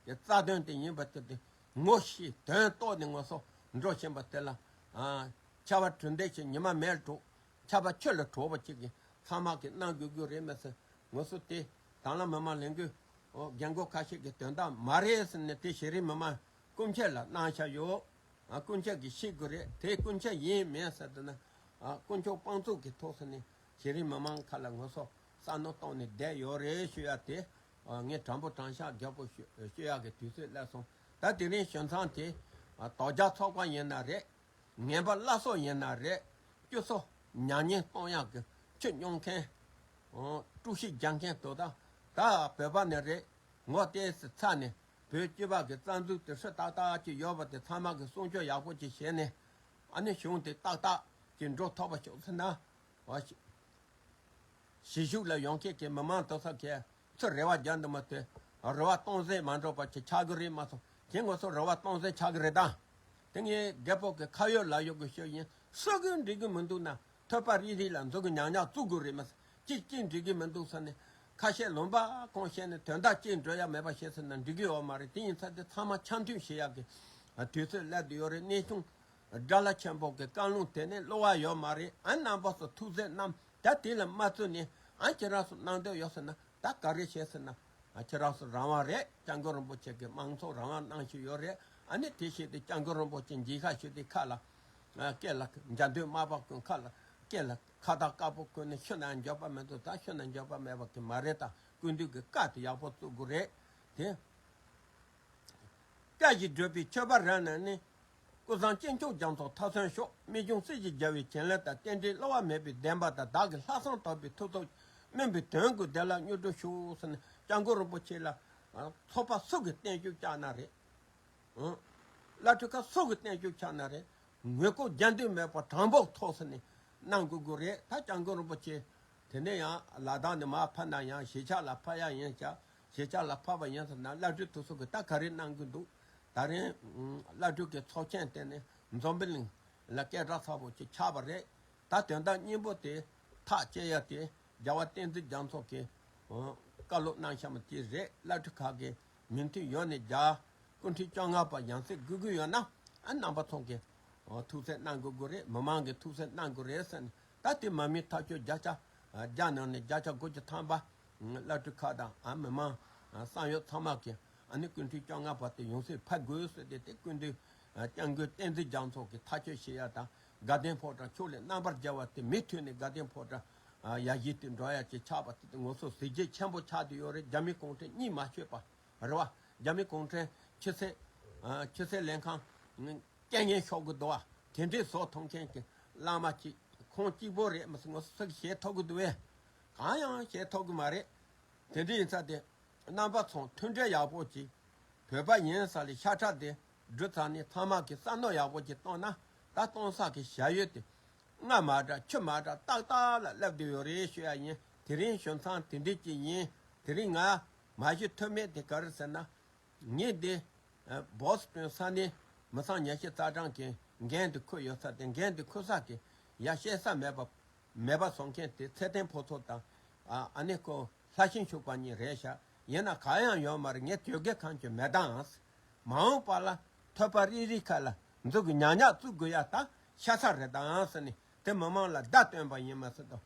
གི་རྩ་དོན་དེ་ཡིན་པ་དེ་དེ་ངོ་ཤེས་དོན་རྟོགས་ནས་ང་ཚོ་འགྲོ་བཞིན་པ་དེ་ལ། ཨ། ཆར་པ་དྲོད་འདེགས་ཀྱི་ཉི་མ་མེ་ལ་དྲོ། ཆར་པ་ཆུ་ལ་དྲོ་བ་ཅིག་གི་ཚང་མ་གི་གནང་དགོས་དགོས་རེད་མ་ཟད། ང་ཚོ་དེ་དྭང་བླངས་མི་མང་ལས་འགུལ་རྒན་རྒོན་ཁ་ཤས་ཀྱི་དོན་དག་མ་རེད་ཟེར་ནས་དེ་ཤེས་རིག་མི་མང་སྐུ་མཁྱེན་ལ་གནང་བཞག་ཡོད། ཨ། སྐུ་མཁྱེན་གྱིས་ཤེས་དགོས་རེད། དེ་སྐུ་མཁྱེན་ཡིན་མིན་ཟེར་དུས་ན། ཨ། དཀོན་མཆོག་དཔང་བཙུགས་ཀྱི་ཐོག་ས་ནས་ཤེས་རིག་མི་མང་ཁ་ལ་ང་ཚོ་བསམ་བློ་གཏོང་ནས་བསྡད་ཡོད་རེད་ཞུ་ཡ་དེ། ཨ། ངས་དྲང་པོ་དྲང་བཞག་རྒྱག་པོ་ཞུ་ཞུ་ཡ་གི་དུས་ཚོད་སླེབས་སོང་། ད་དེ་རིང་ཞུ་མཚམས་དེ། ཨ། དོལ་རྒྱལ་ཚོགས་པ་ཡིན་ན་རེད། ངན་པ་བླ་སྲོག་ཡིན་ན་རེད། སྤྱི་ཚོགས་ཉམས་ཉེས་གཏོང་ཡག་གི་ཆུ་སྙོང་མཁན། ཨོ། དཀྲུག་ཤིང་རྒྱག་མཁན་དོ་ད། ད་བོད་པ་ནི་རེད། ངོ་བལྟས་སུ་ཚ་ནས་བོད་སྤྱི་པ་གི་རྩ་འཛུགས་དེ་ཧྲི་ཏག་ཏག་ཅིག་ཡོད་པ་དེ་ཚང་མ་གི་སྲུང་སྐྱོབ་ཡག་པོ་ཅིག་བྱས་ནས། ཨ་ནི་གཞུང་དེ་ཏག་ཏག་ཅིག་འགྲོ་ཐུབ་པ་ཤོག་ཟེར་ན། ཨོ། གཞིས་བཞུགས་ལ་ཡོང་མཁན་གྱི་མི་མང་དེ་ཚོ་གིས་ཚུར་རེ་བ་རྒྱག་འདུག་མ་གཏོགས་རེ་བ་སྟོང་ཟད་མ་འགྲོ་བ་ཅིག་ཆགས་ཀྱི་རེད་མ་གཏོགས། དེ་ང་ཚོ་རེ་བ་སྟོང་ཟད་ཆགས་ཀྱི་རེད་ད། དེ་ངས་རྒད་པོ་གི་ཁ་ཡོད་ལག་ཡོད་ཀྱི་ཤོད་ཡིན། སུ་གིས་འགྲིག་གི་མི་འདུག་ན་ཐོད་པ་རིལ་རིལ་ལ་འཛུགས་ཀྱི་ཉག་ཉག་བཙུགས་དགོས་རེད་མ་གཏོགས། གཅིག་གཅིག་འགྲིག་གི་མི་འདུག་ཟེར་ནས་ཁ་ཤས་ལུང་པ་གང་བཤད་ནས་དོན་དག་གཅིག་འགྲོ་ཡ་མེད་པ་བཤད་ཟེར་ན་འགྲིག་གི་ཡོད་མ་རེད། དེ་ཡིན་ཙང་དེ་ཚང་མ་འཆམ་མཐུན་བྱེད་ཡག་གི་དུས་ཚོད་སླེབས་བསྡད་ཡོད་རེད། གནས་ཆུང་དགྲ་ལྷ་ཆེན་པོ་གི་བཀའ་ལུང་དེ་ནས་བསླུ་བ་ཡོད་མ་རེད། ཨ། རྣམ་པ་ཚོ་ཐུགས་བརྩེ་གནང་། ད་དེ་ལ་མ་བརྩོན་ནས། ཨ། ཁྱེད་རང་ཚོ་གནང་འདོད་ཡོད་ཟེར་ན། ད་ག་རེ་བྱས་ཟེར་ན། ཨ། ཁྱེད་རང་ཚོ་རང་དབང་རེད། སྐྱབས་མགོན་རིན་པོ་ཆེ་གིས་དམངས་གཙོ་རང་དབང་གནང་བཞིན་ཡོད་རེད། ཨ་ནི་དེ་བཞིན་དུ་སྐྱབས་མགོན་རིན་པོ་ཆེ་མཇལ་ཁ་ཞུ་དུས་ཁ་ལ། ཨ། སྐེ་ལ་འཇའ་འདོད་མར་པ་གོན། ཁ་ལ་སྐེ་ལ་ཁ་བཏགས་དཀར་པོ་གོན་ནས་ཤི་ན་འགྱོད་པ་མི་འདུག་ད་ཤི་ན་འགྱོད་པ་མེད་པ་གི་མ་རེད། ད་སྐུ་མདུན་གྱི་བཀའ་དེ་ཡག་པོ་བཙུགས་དགོས་རེད་དེ། བཀའ་བཞིན་སྒྲུབ་པའི་མཆོད་པ་རབ་གནང་ནས། ཀུན་བཟང་སྐྱེས་མཆོག་རྒྱ་མཚོ་མཐའ་སོན་ཤོག་རྨད་བྱུང་སྲིད་ཞིའི་རྒྱལ་བའི་བྱིན་རླབས་དང་། རྟེན་འབྲེལ་བསླུ་བ་མེད་པའི་བདེན་པ་དང་། བདག་གི་ལྷག་བསམ་དག་པའི་མཐུ་སྟོབས། སྨིན་པའི་དོན་ཀུན་བདེ་ལ་མྱུར་འགྲུབ་ཤོག་ཟེར་ནས་སྐྱབས་མགོན་རིན་པོ་ཆེ་ལ། ཨ། ཚོགས་པ་སུ་གི་བརྟན་བཞུགས་བཅར་ན་རེད། ཨ། བླ་སྤྲུལ་ཁག་སུ་གི་བརྟན་བཞུགས་བཅར་ན་རེད། ངོ་རྒོལ་རྒྱག་འདོད་མེད་པར་དྲང་པོ་ཐོག་ས་ནས་གནང་དགོས་ཀྱི་རེད། ད་སྐྱབས་མགོན་རིན་པོ་ཆེ། དེ་ནས་ཡང་ལ་དྭགས་ནས་མར་ཕབ་ན་ཡང་གཞིས་ཆགས་ལ་ཕབ་ཡ་ཡིན་ཀྱང་། གཞིས་ཆགས་ལ་ཕབ་པ་ཡིན་ཟེར་ན་བླ་སྤྲུལ་དེ་ཚོ་གིས་ད་ག་རེ་གནང་གི་འདུག་ད་རིང་བླ་སྤྲུལ་གྱི་ཚོགས་ཆེན་དེ་ནི་འཛམ་བུ་གླིང་ལ་སྐད་གྲགས་ཚ་པོ་ཅིག་ཆགས་པ་རེད། ད་དོན་དག་སྙིང་པོ་དེ་ཐག་བཅད་ཡ་དེ་རྒྱལ་བ་བསྟན་འཛིན་རྒྱ་མཚོ་གིས་བཀའ་སློབ་གནང་བཞག་པ་དེ་རེད། བླ་སྤྲུལ་ཁག་གིས་མོས་མཐུན་ཡོད་ནས་རྒྱ་སྐུ་ཕྲེང་བཅོ་ལྔ་པ་ཡང་སེ་དགོས་ཀྱི་ཡོད་ན། ཨ། རྣམ་པ་ཚོ་གིས་ཐུགས་སེམས་གནང་དགོས་ཀྱི་རེད། མི་མང་གིས་ཐུགས་སེམས་གནང་དགོས་རེད་ཟེར་ནས། ད་དེ་མ་མི་ཐག་གཅོད་བརྒྱ་ཆ་བརྒྱ་ནང་ནས་བརྒྱ་ཆ་དགུ་བཅུ་ཐམ་པ་བླ་སྤྲུལ་ཁག་དང་། ཨ། མི་མང་བསམ་ཡོད་ཚང་མ་གིས། ཨ་ནི་སྐུ་ཕྲེང་བཅོ་ལྔ་པ་དེ་ཡང་སེ་ཕབ་དགོས་ཟེར་ཏེ། དེ་སྐུ་མདུན་སྐྱབས་མགོན་བསྟན་འཛིན་རྒྱ་མཚོ་གིས་ཐག་གཅོད་བྱེད་ཡ་དང་། དགའ་ལྡན་ཕོ་བྲང་ཕྱོགས་ལས་རྣམ་པར་རྒྱལ་བ་དེ་མུ་མཐུད་ནས་དགའ་ལྡན་ཕོ་བྲང་ཡར་རྒྱས་དེ་འགྲོ་ཡ་ཅིག་ཆགས་པ་དེ་ང་ཚོ་གཟི་བརྗིད་ཆེན་པོ་ཆགས་བསྡད་ཡོད་རེད། རྒྱ་མི་གུང་ཁྲན་གཉིད་མ་ཆོད་པ་རེད་བ། རྒྱ་མི་གུང་ཁྲན་ཆུ་ཚོད་ཆུ་ཚོད་ལས་ཁང་རྐྱེན་ངན་ཤོར་གི་འདུག་བ། དེ་འདྲའི་བཟོ་ཐུབ་མཁན་གྱི་བླ་མ་གཅིག་ཁོང་གཅིག་པོ་རེད་མ་གཏོགས་ང་ཚོ་ཞིག་བྱེད་ཐུབ་ཀྱི་འདུག་བས། གང་ཡང་བྱེད་ཐུབ་ཀྱི་མ་རེད། དེ་འདྲ་ཡིན་ཙང་དེ་རྣམ་པ་ཚོ་མཐུན་སྒྲིལ་ཡག་པོ་གྱིས་བོད་པ་ཡིན་ས་ལས་ཤ་ཁྲག་དེ་བསྒྲུབས་ཚར་ནས། ཚང་མ་གིས་བསམ་བློ་ཡག་པོ་གྱིས་བཏང་ན། ད་གཏོང་ས་གི་བྱ་ཡུལ་དེ་རྔ་མ་འདྲ་ཆུ་མ་འདྲ་ཏག་ཏག་ལ་སླེབས་བསྡད་ཡོད་རེད་ཞུ་ཡ་ཡིན། དེ་རིང་ཞུ་མཚམས་དེ་འདྲ་ཅིག་ཡིན། དེ་རིང་ང་མ་ཞུ་ཐུབ་མེད་དེ་ག་རེ་ཟེར་ན། ངས་འདི་བོ་སི་ཊོན་ས་གནས་མི་ཚང་ཉི་ཤུ་རྩ་གྲངས་ཀྱི་འགན་དེ་འཁུར་ཡོད་ས་དེ། འགན་དེ་འཁུར་ས་གི་ཡ་བཤད་ས་མེད་པ་མེད་པ་བཟོ་མཁན་དེ་ཚེ་བརྟན་ཕུན་ཚོགས་དང་། ཨ། ཨ་ནི་ཁོ་ལྷ་ཤིང་ཕྱུག་པ་གཉིས་རེད་ཤག་ཡིན་ན་གང་ཡང་ཡོད་མ་རེད། ངས་དོལ་རྒྱལ་ཁམས་ཀྱི་མེད་དང་། མ་འོངས་པ་ལ་ཐོད་པ་རིལ་རིལ་ཁ་ལ་འཛུགས་ཀྱི་ཉག་ཉག་བཙུགས་དགོས་ཡ་ད་ཤ་ཚ་རེད་དང་ཟེར་ནས། དེ་མི་མང་ལ་བརྡ་སྟོན་པ་ཡིན་མ་ཟད་དུ།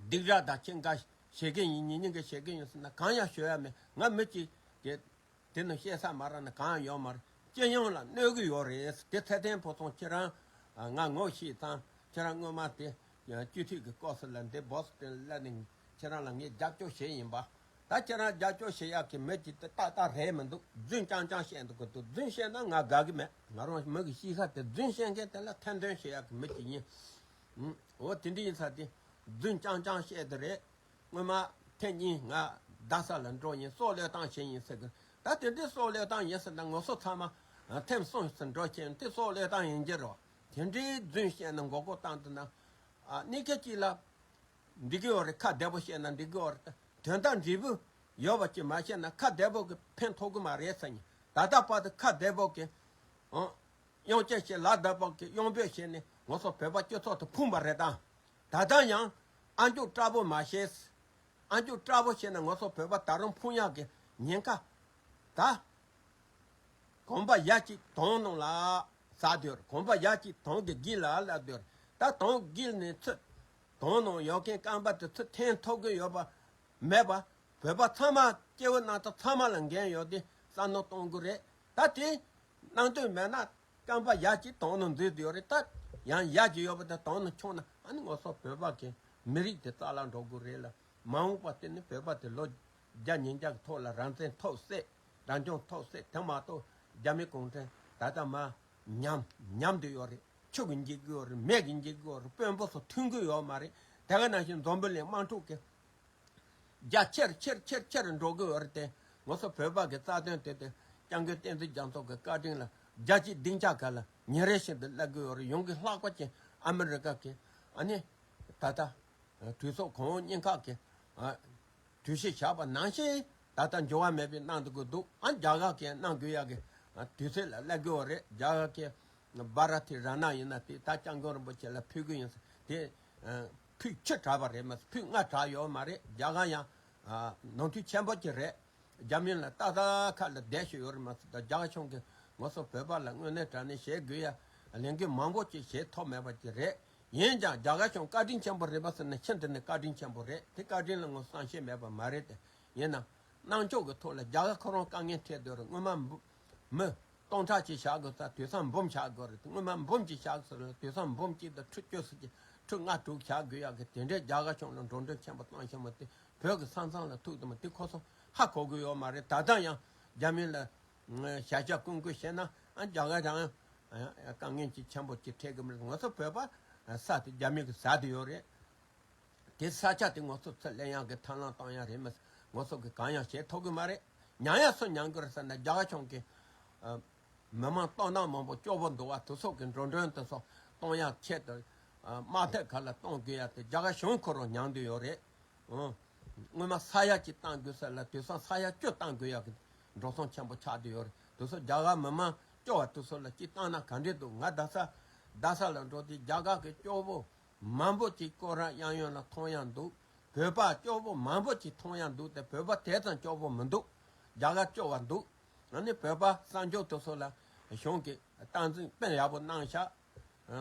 སྡིགས་ར་དང་ཁྱི་འགའ་བྱེད་ཀྱི་ཡིན། ཉིན་ཉིན་གྱི་བྱེད་ཀྱི་ཡིན་ཟེར་ན་གང་ཡང་ཞུ་ཡ་མེད། ང་མི་གཅིག་གིས་དེ་ནི་བཤད་ས་མ་རག་ན་གང་ཡང་ཡོད་མ་རེད། སྤྱི་ཡོངས་ལ་གནོད་གི་ཡོད་རེད། དེ་ཚེ་བརྟན་ཕུན་ཚོགས་ཁྱེད་རང་ང་ངོ་ཤེས་ཙང་ཁྱེད་རང་སྔོན་མ་དེ་སྤྱི་འཐུས་ཀྱི་སྐབས་སུ་ལ་འདི་བོ་སི་ཊོན་སླེབས་ནས་ཁྱེད་རང་ལ་ངས་རྒྱབ་སྐྱོར་བྱས་ཡིན་པ། ད་ཁྱེད་རང་རྒྱབ་སྐྱོར་བྱེད་ཡག་གི་མི་གཅིག་དེ་ཏག་ཏག་རེད་མི་འདུག་རྫུན་རྐྱང་རྐྱང་བཤད་འདུག་གི་འདུག་རྫུན་བཤད་ན་ང་དགའ་གི་མེད། ང་རང་མི་གི་གཤིས་ཀ་དེ་རྫུན་བཤད་མཁན་དེ་ལ་ཐེར་འདོན་བྱེད་ཡག་གི་མི་གཅིག་ཡིན། འོ་དེ་འདྲ་ཡིན་ཙང་དེ་རྫུན་རྐྱང་རྐྱང་བཤད་དེ་རེད། སྔོན་མ་ཐེངས་གཉིས་ང་རྡ་ས་ལ་འགྲོ་ཡིན། སྲོག་བློས་བཏང་བྱས་ཡིན་ཟེར་གི། ད་དེ་འདྲའི་སྲོག་བློས་བཏང་ཡིན་ཟེར་ན་ང་ཚོ་ཚང་མ་ཐེངས་གསུམ་ཙམ་འགྲོ་བྱས་ཡིན། དེ་སྲོག་བློས་བཏང་ཡིན་གྱི་རེད། དེ་འདྲའི་རྫུན་བཤད་ན་མགོ་སྐོར་བཏང་དུས་ན་གནས་སྐབས་གཅིག་ལ་འགྲིག་གི་ཡོད་རེད། ཁ་བདེ་པོ་བཤད་ན་འགྲིག་གི་ཡོད་རེད། དོན་དག་འབྲས་བུ་ཡོད་པ་ཅིག་མ་བཤད་ན་ཁ་བདེ་པོ་གི་ཕན་ཐོགས་གི་མ་རེད་ཟེར་ཡིན། ད་ལྟ་བར་དུ་ཁ་བདེ་པོ་གི་ཨང་། གཡང་སྐྱེས་ཤིག་ལ་བདག་པོ་གི་གཡང་འབོད་བྱས་ནས་ང་ཚོ་བོད་པ་སྤྱི་ཚོགས་དེ་ཕུང་བ་རེད་དང་། ད་ལྟ་ཡང་ཨ་མཆོག་སྐྲག་པོ་མ་བྱེད། ཨ་མཆོག་སྐྲག་པོ་བྱས་ན་ང་ཚོ་བོད་པ་ད་རུང་ཕུང་ཡག་གི་ཉེན་ཁ། ད་གོམ་པ་ཡ་གཅིག་དོང་ནང་ལ་ཟག་སྡོད། གོམ་པ་ཡ་གཅིག་དོང་གི་དཀྱིལ་ལ་ལ་སྡོད། ད་དོང་དཀྱིལ་ནས་ཚུར་དོང་ནང་ཡོད་མཁན་རྐང་པ་དེ་ཚུར་འཐེན་ཐུབ་ཀྱི་ཡོད་པ་མེད་པ། བོད་པ་ཚང་མ་སྐྱེ་བོ་སྣ་ཚོགས་ཚང་མ་ལ་འགན་ཡོད་དེ་བསམ་བློ་གཏོང་དགོས་རེད། ད་དེ་གནང་འདོད་མེད་ན་རྐང་པ་ཡ་གཅིག་དོང་ནང་འཛུལ་དུ་ཡོད་རེད། ད་ཡང་ཡ་གཅིག་ཡོད་པ་དེ་དོང་ནང་མཆོངས་ན་ཨ་ནི་ང་ཚོ་བོད་པ་གི་མི་རིགས་དེ་རྩ་བརླག་འགྲོ་དགོས་རེད་ལ། མ་འོངས་པ་དེ་ནི་བོད་པ་དེ་ལོ་བརྒྱ་ཉིས་བརྒྱ་གི་ཐོག་ལ་རང་བཙན་ཐོབ་སྲིད། རང་སྐྱོང་ཐོབ་སྲིད། དེ་མ་གཏོགས་རྒྱ་མི་གུང་ཁྲན་ད་ལྟ་མར་ཉམས་ཉམས་དུ་ཡོད་རེད། ཆུ་གིས་འགྱེལ་གི་ཡོད་རེད། མེ་གིས་འགྱེལ་གི་ཡོད་རེད། དཔོན་པོ་ཚོ་མཐུན་གི་ཡོད་མ་རེད། དེ་ག་ནང་བཞིན་འཛམ་བུ་གླིང་དམག་འཁྲུག་གི་རྒྱ་ཆེར་ཆེར་ཆེར་ཆེར་འགྲོ་གི་ཡོད་རེད་དེ། ང་ཚོ་བོད་པ་གི་རྩ་དོན་དེ་དེ་སྐྱབས་མགོན་བསྟན་འཛིན་རྒྱ་མཚོ་གི་བཀའ་དྲིན་ལ་རྒྱལ་སྤྱིའི་སྡིངས་ཆ་ཁག་ལ་ཉིན་རེ་བཞིན་དུ་སླེབས་གི་ཡོད་རེད། ཡོང་གི་ལྷག་པ་ཅན་ཨ་མི་རི་ཀ་གི་ཨ་ནི་ད་ལྟ་གྲོས་ཚོགས་གོང་འོག་གཉིས་ཁག་གི་ཨ་གྲོས་གཞི་བཞག་པ་ནང་བཞིན་ད་ལྟ་འགྱུར་བ་མེད་པའི་གནང་འདུག་གི་འདུག་ཨ་རྒྱ་གར་གྱི་གནང་དགོས་ཡག་གི་ཨ་དུས་ཚོད་ལ་སླེབས་གི་ཡོད་རེད། རྒྱ་གར་གྱི་བྷ་ར་ཐི་ར་ན་ཡིན་ན་དེ་ད་སྐྱབས་མགོན་རིན་པོ་ཆེ་ལ་ཕུལ་གི་ཡིན་ཟེར་དེ། ཨ་ཕུད་བཅུ་དྲག་པ་རེད་མ་ཟད་ཕུད་ལྔ་དྲག་ཡོད་མ་རེད། རྒྱ་གར་ཡང་ཨ་ནོར་འཁྲུལ་ཆེན་པོ་ཅིག་རེད། རྒྱ་མི་ལ་ཏག་ཏག་ཁ་ལ་བསྡད་ཤོད་ཡོད་རེད་མ་ཟད། ད་རྒྱ་གར་གཞུང་གིས་ང་ཚོ་བོད་པ་ལ་དངོས་གནས་དྲང་གནས་བྱེད་དགོས་ཡ་ལས་འགུལ་མང་པོ་ཅིག་བྱེད་ཐུབ་མེད་པ་ཅིག་རེད། ཡིན་ཀྱང་རྒྱ་གར་གཞུང་བཀའ་དྲིན་ཆེན་པོ་རེད་པ་ཟེར་ན་ཤིན་ཏུ་ནས་བཀའ་དྲིན་ཆེན་པོ་རེད། དེ་བཀའ་དྲིན་ལ་ངོ་བསམ་ཤེས་མེད་པ་མ་རེད་དེ། ཡིན་ནའང་གནང་ཕྱོགས་ཀྱི་ཐོག་ལ་རྒྱ་གར་ཁོ་རང་དཀའ་ངལ་འཕྲད་སྡོད་རེད། སྔོན་མ་འབུ་མི་སྟོང་ཕྲག་ཅིག་བཞག་དགོས་ས་དུས་སང་འབུམ་བཞག་དགོས་རེད། སྔོན་མ་འབུམ་གཅིག་བཞག་ས་ལ་དུས་སང་འབུམ་གཅིག་དང་ཁྲི་བཅུ་ཙམ་གྱི་ཁྲི་ལྔ་དྲུག་བཞག་དགོས་ཡག་གི་དེ་འདྲའི་རྒྱ་གར་གཞུང་ལ་འགྲོ་གྲོན་ཆེན་པོ་བཏང་ཤེས་མ་དེ་བོད་ཀྱི་ས་མཚམས་ལ་ཐུག་དུ་མ་དེ་ཁོ་ཚོ་ཧ་གོ་གི་ཡོད་མ་རེད། ད་ལྟ་ཡང་རྒྱ་མི་ལ་ཞལ་ལྕགས་བསྐུལ་བསྐུལ་བྱས་ན་ཨ་རྒྱ་གར་རང་དཀའ་ངལ་ཅིག་ཆེན་པོ་ཅིག་འཕྲད་གི་མ་རེད། ང་ཚོ་བོད་པ་ས་དེ་རྒྱ་མི་གི་ས་དེ་ཡོད་རེད། དེ་ས་ཆ་དེ་ང་ཚོ་ཚུར་ལེན་ཡག་གི་ཐབས་ལམ་གཏོང་ཡག་རེད་མ་ཟད། ང་ཚོ་གི་གང་ཡང་བྱེད་ཐུབ་གི་མ་རེད། ཉམས་ཡག་སུ་ཉམས་གི་རེད་ཟེར་ན་རྒྱ་གར་གཞུང་གི་ཨ་མི་མང་སྟོང་ཕྲག་མང་པོ་སྐྱོ་བོ་འདུག་བ་དེ་ཚོ་གི་འགྲོ་གྲོན་དེ་ཚོ་གཏོང་ཡག་ཆེད་དུ་ཨ་དམག་ཐད་ཁག་ལ་གཏོང་དགོས་ཡག་དེ་རྒྱ་གར་གཞུང་ཁོ་རང་ཉམས་བསྡད་ཡོད་རེད། ཨང་། སྔོན་མ་ས་ཡ་གཅིག་བཏང་དགོས་ས་ལ་དུས་སང་ས་ཡ་བཅུ་བཏང་དགོས་ཡག་གི་འགྲོ་སོང་ཆེན་པོ་ཆགས་བསྡད་ཡོད་རེད། དེ་ཚོ་རྒྱ་གར་མི་མང་སྐྱོ་བ་དེ་ཚོ་ལ་གཅིག་བཏང་ན་ག་འདྲས་འདུག་ང་རྡ་ས་རྡ་ས་ལ་འགྲོ་དུས་རྒྱ་གར་གི་སྐྱོ་བོ་མང་པོ་ཅིག་སྐོར་ར་གཡས་གཡོན་ལ་མཐོང་ཡག་འདུག་བོད་པ་སྐྱོ་བོ་མང་པོ་ཅིག་མཐོང་ཡག་འདུག་དེ་བོད་པ་དེ་ཙམ་སྐྱོ་བོ་མི་འདུག་རྒྱ་གར་སྐྱོ་བ་འདུག་ཨ་ནི་བོད་པ་གསར་འབྱོར་དེ་ཚོ་ལ་གཞུང་གིས་སྟངས་འཛིན་དཔེ་ཡག་པོ་གནང་ཤག་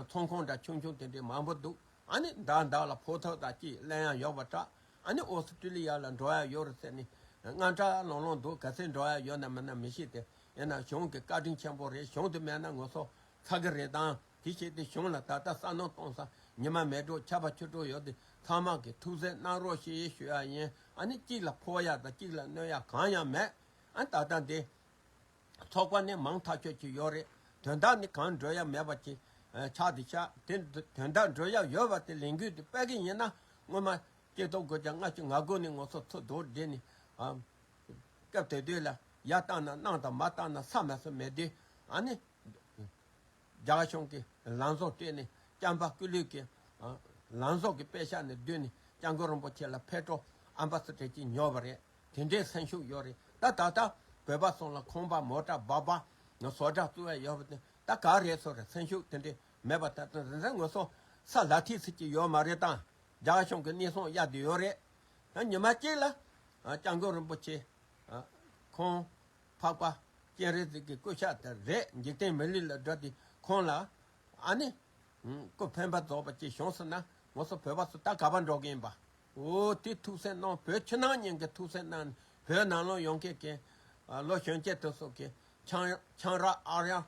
ཚོང་ཁང་འདྲ་ཆུང་ཆུང་དེ་འདྲའི་མང་པོ་འདུག་ཨ་ནི་མདའ་མདའ་ལ་ཕོག་ཐུག་དང་ཅིག་ལེན་ཡག་ཡོད་པ་འདྲ། ཨ་ནི་ཨོ་སི་ཀྲི་ལི་ཡ་ལ་འགྲོ་ཡག་ཡོད་རེད་ཟེར་ནས་དངངས་སྐྲག་ལང་ལང་འདུག་ག་ཚོད་འགྲོ་ཡག་ཡོད་ན་མེད་ན་མི་ཤེས་ཏེ། ཡིན་ན་གཞུང་གི་བཀའ་དྲིན་ཆེན་པོ་རེད། གཞུང་དེ་མེད་ན་ང་ཚོ་ཚ་གི་རེད་དང་། དེ་བྱས་ཏེ་གཞུང་ལ་ད་ལྟ་བསམ་མནོ་གཏོང་ས་ཉི་མ་མེད་འགྲོ་ཆར་པ་ཆུ་དྲོད་ཡོད་དེ་ཚང་མ་གི་ཐུགས་སེམས་གནང་རོགས་ཞེས་ཞུ་ཡག་ཡིན། ཨ་ནི་གཅིག་ལ་ཕོག་ཡག་དང་གཅིག་ལ་གནོད་ཡག་གང་ཡང་མེད། ཨ་ད་ལྟ་འདི་ཚོགས་པ་ནི་མང་ཐག་ཆོད་ཅིག་ཡོད་རེད། དོན་དག་ནི་གང་འགྲོ་ཡག་མེད་པ་ཅིག་ཨ་ཆགས་ཏེ་ཆགས་དེ། དོན་དག་འགྲོ་ཡག་ཡོད་པ་དེ་ལས་འགུལ་དེ་སྤེལ་གི་ཡིན་ན་སྔོན་མ་སྐྱེས་ཐོག་དགུ་བརྒྱ་ལྔ་བཅུ་ང་དགུ་ནས་ང་ཚོ་ཚུར་རྡོ་སྒྲིལ་ནས་ཨ་སྐབས་དེ་དུས་ལ་ཡར་བཏང་ན་གནང་དང་མར་བཏང་ན་ས་མ་སོ་མེད་དུས། ཨ་ནི་རྒྱ་གར་གཞུང་གིས་ལམ་བཟོ་སྤྲད་ནས་སྐྱབས་མགོན་སྐུ་ལུས་ཀྱི་ཨ་ལམ་བཟོ་གི་པེ་ཤག་ནས་བསྡུས་ནས་སྐྱབས་མགོན་རིན་པོ་ཆེ་ལ་ཕེབས་འགྲོ་ཨམ་བ་སི་ཊར་ཅིག་ཉོས་པ་རེད། དེ་འདྲའི་སེམས་ཤུགས་ཡོད་རེད། ད་ད་ལྟ་བོད་པ་ཚོ་ལ་ཁང་པ་མོ་ཊ་སྦག་སྦག་ང་བཟོ་གྲྭ་བཙུགས་ཡག་ཡོད་པ་དེ་ད་ག་རེ་ཚོ་རེད། སེམས་ཤུགས་དེ་འདྲའི་མེད་པ་ད་ལྟ་རེ་རེ་ང་ཚོ་ས་ལ་ཐིག་ཚིག་ཅིག་ཡོད་མ་རེད་དང་། རྒྱ་གར་གཞུང་གི་གནས་སྟངས་གཡར་དུ་ཡོད་རེད། ད་ཉི་མ་གཅིག་ལ་ཨ་སྐྱབས་མགོན་རིན་པོ་ཆེ་ཨ་ཁོང་འཕགས་པ་སྤྱན་རས་གཟིགས་ཀྱི་སྐུ་ཤ་དེ་རེད། འཇིག་རྟེན་མི་ལུས་ལ་བསྒྲགས་ཏེ་ཁོང་ལ་ཨ་ནི་སྐུ་འཕེན་པ་རྫོགས་པ་ཅིག་བྱུང་སོང་ན་ང་ཚོ་བོད་པ་ཚོ་ད་ག་པར་འགྲོ་གི་ཡིན་པ། འོ་དེ་ཐུགས་སེམས་གནང་། བོད་ཕྱི་ནང་གཉིས་ཀྱི་ཐུགས་སེམས་གནང་ནས་བོད་ནང་ལོགས་ཡོང་མཁན་གྱི་ཨ་ལོ་གཞོན་སྐྱེས་དེ་ཚོ་གི་ ཆང་ཆང་རག་ཨ་རག་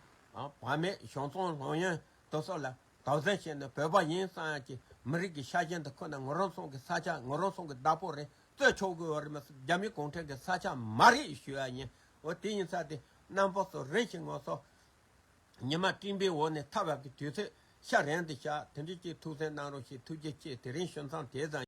བ་མེད་ཞང་ཙང་ལོང་ཡོན་དེ་སོགས་ལ་དོགས་ཟོན་བྱས་ནས་བོད་པ་ཡིན་བསམ་ཡག་གི་མི་རིགས་ཀྱི་ཤ་ཞེན་དེ་ཁོ་ན་ང་རང་ཚོ་གི་ས་ཆ་ང་རང་ཚོ་གི་བདག་པོ་རེད། རྩོད་ཆོག་གི་ཡོད་རེད་མ་ཟད་རྒྱ་མི་གུང་ཁྲན་གྱི་ས་ཆ་མ་རེད་ཞུ་ཡག་ཡིན། འོ་དེ་ཡིན་ས་དེ་རྣམ་པ་ཚོ་རིམ་བཞིན་ང་ཚོ་ཉི་མ་སྤྲིན་པའི་འོག་ནས་ཐར་བ་གི་དུས་ཚོད་ཤར་རན་དུ་བཞག་དེ་འདྲའི་ཅིག་ཐུགས་བསམ་གནང་རོགས་ཞེས་ཐུགས་རྗེ་ཆེ། དེ་རིང་ཞུ་མཚམས་དེ་ཙམ།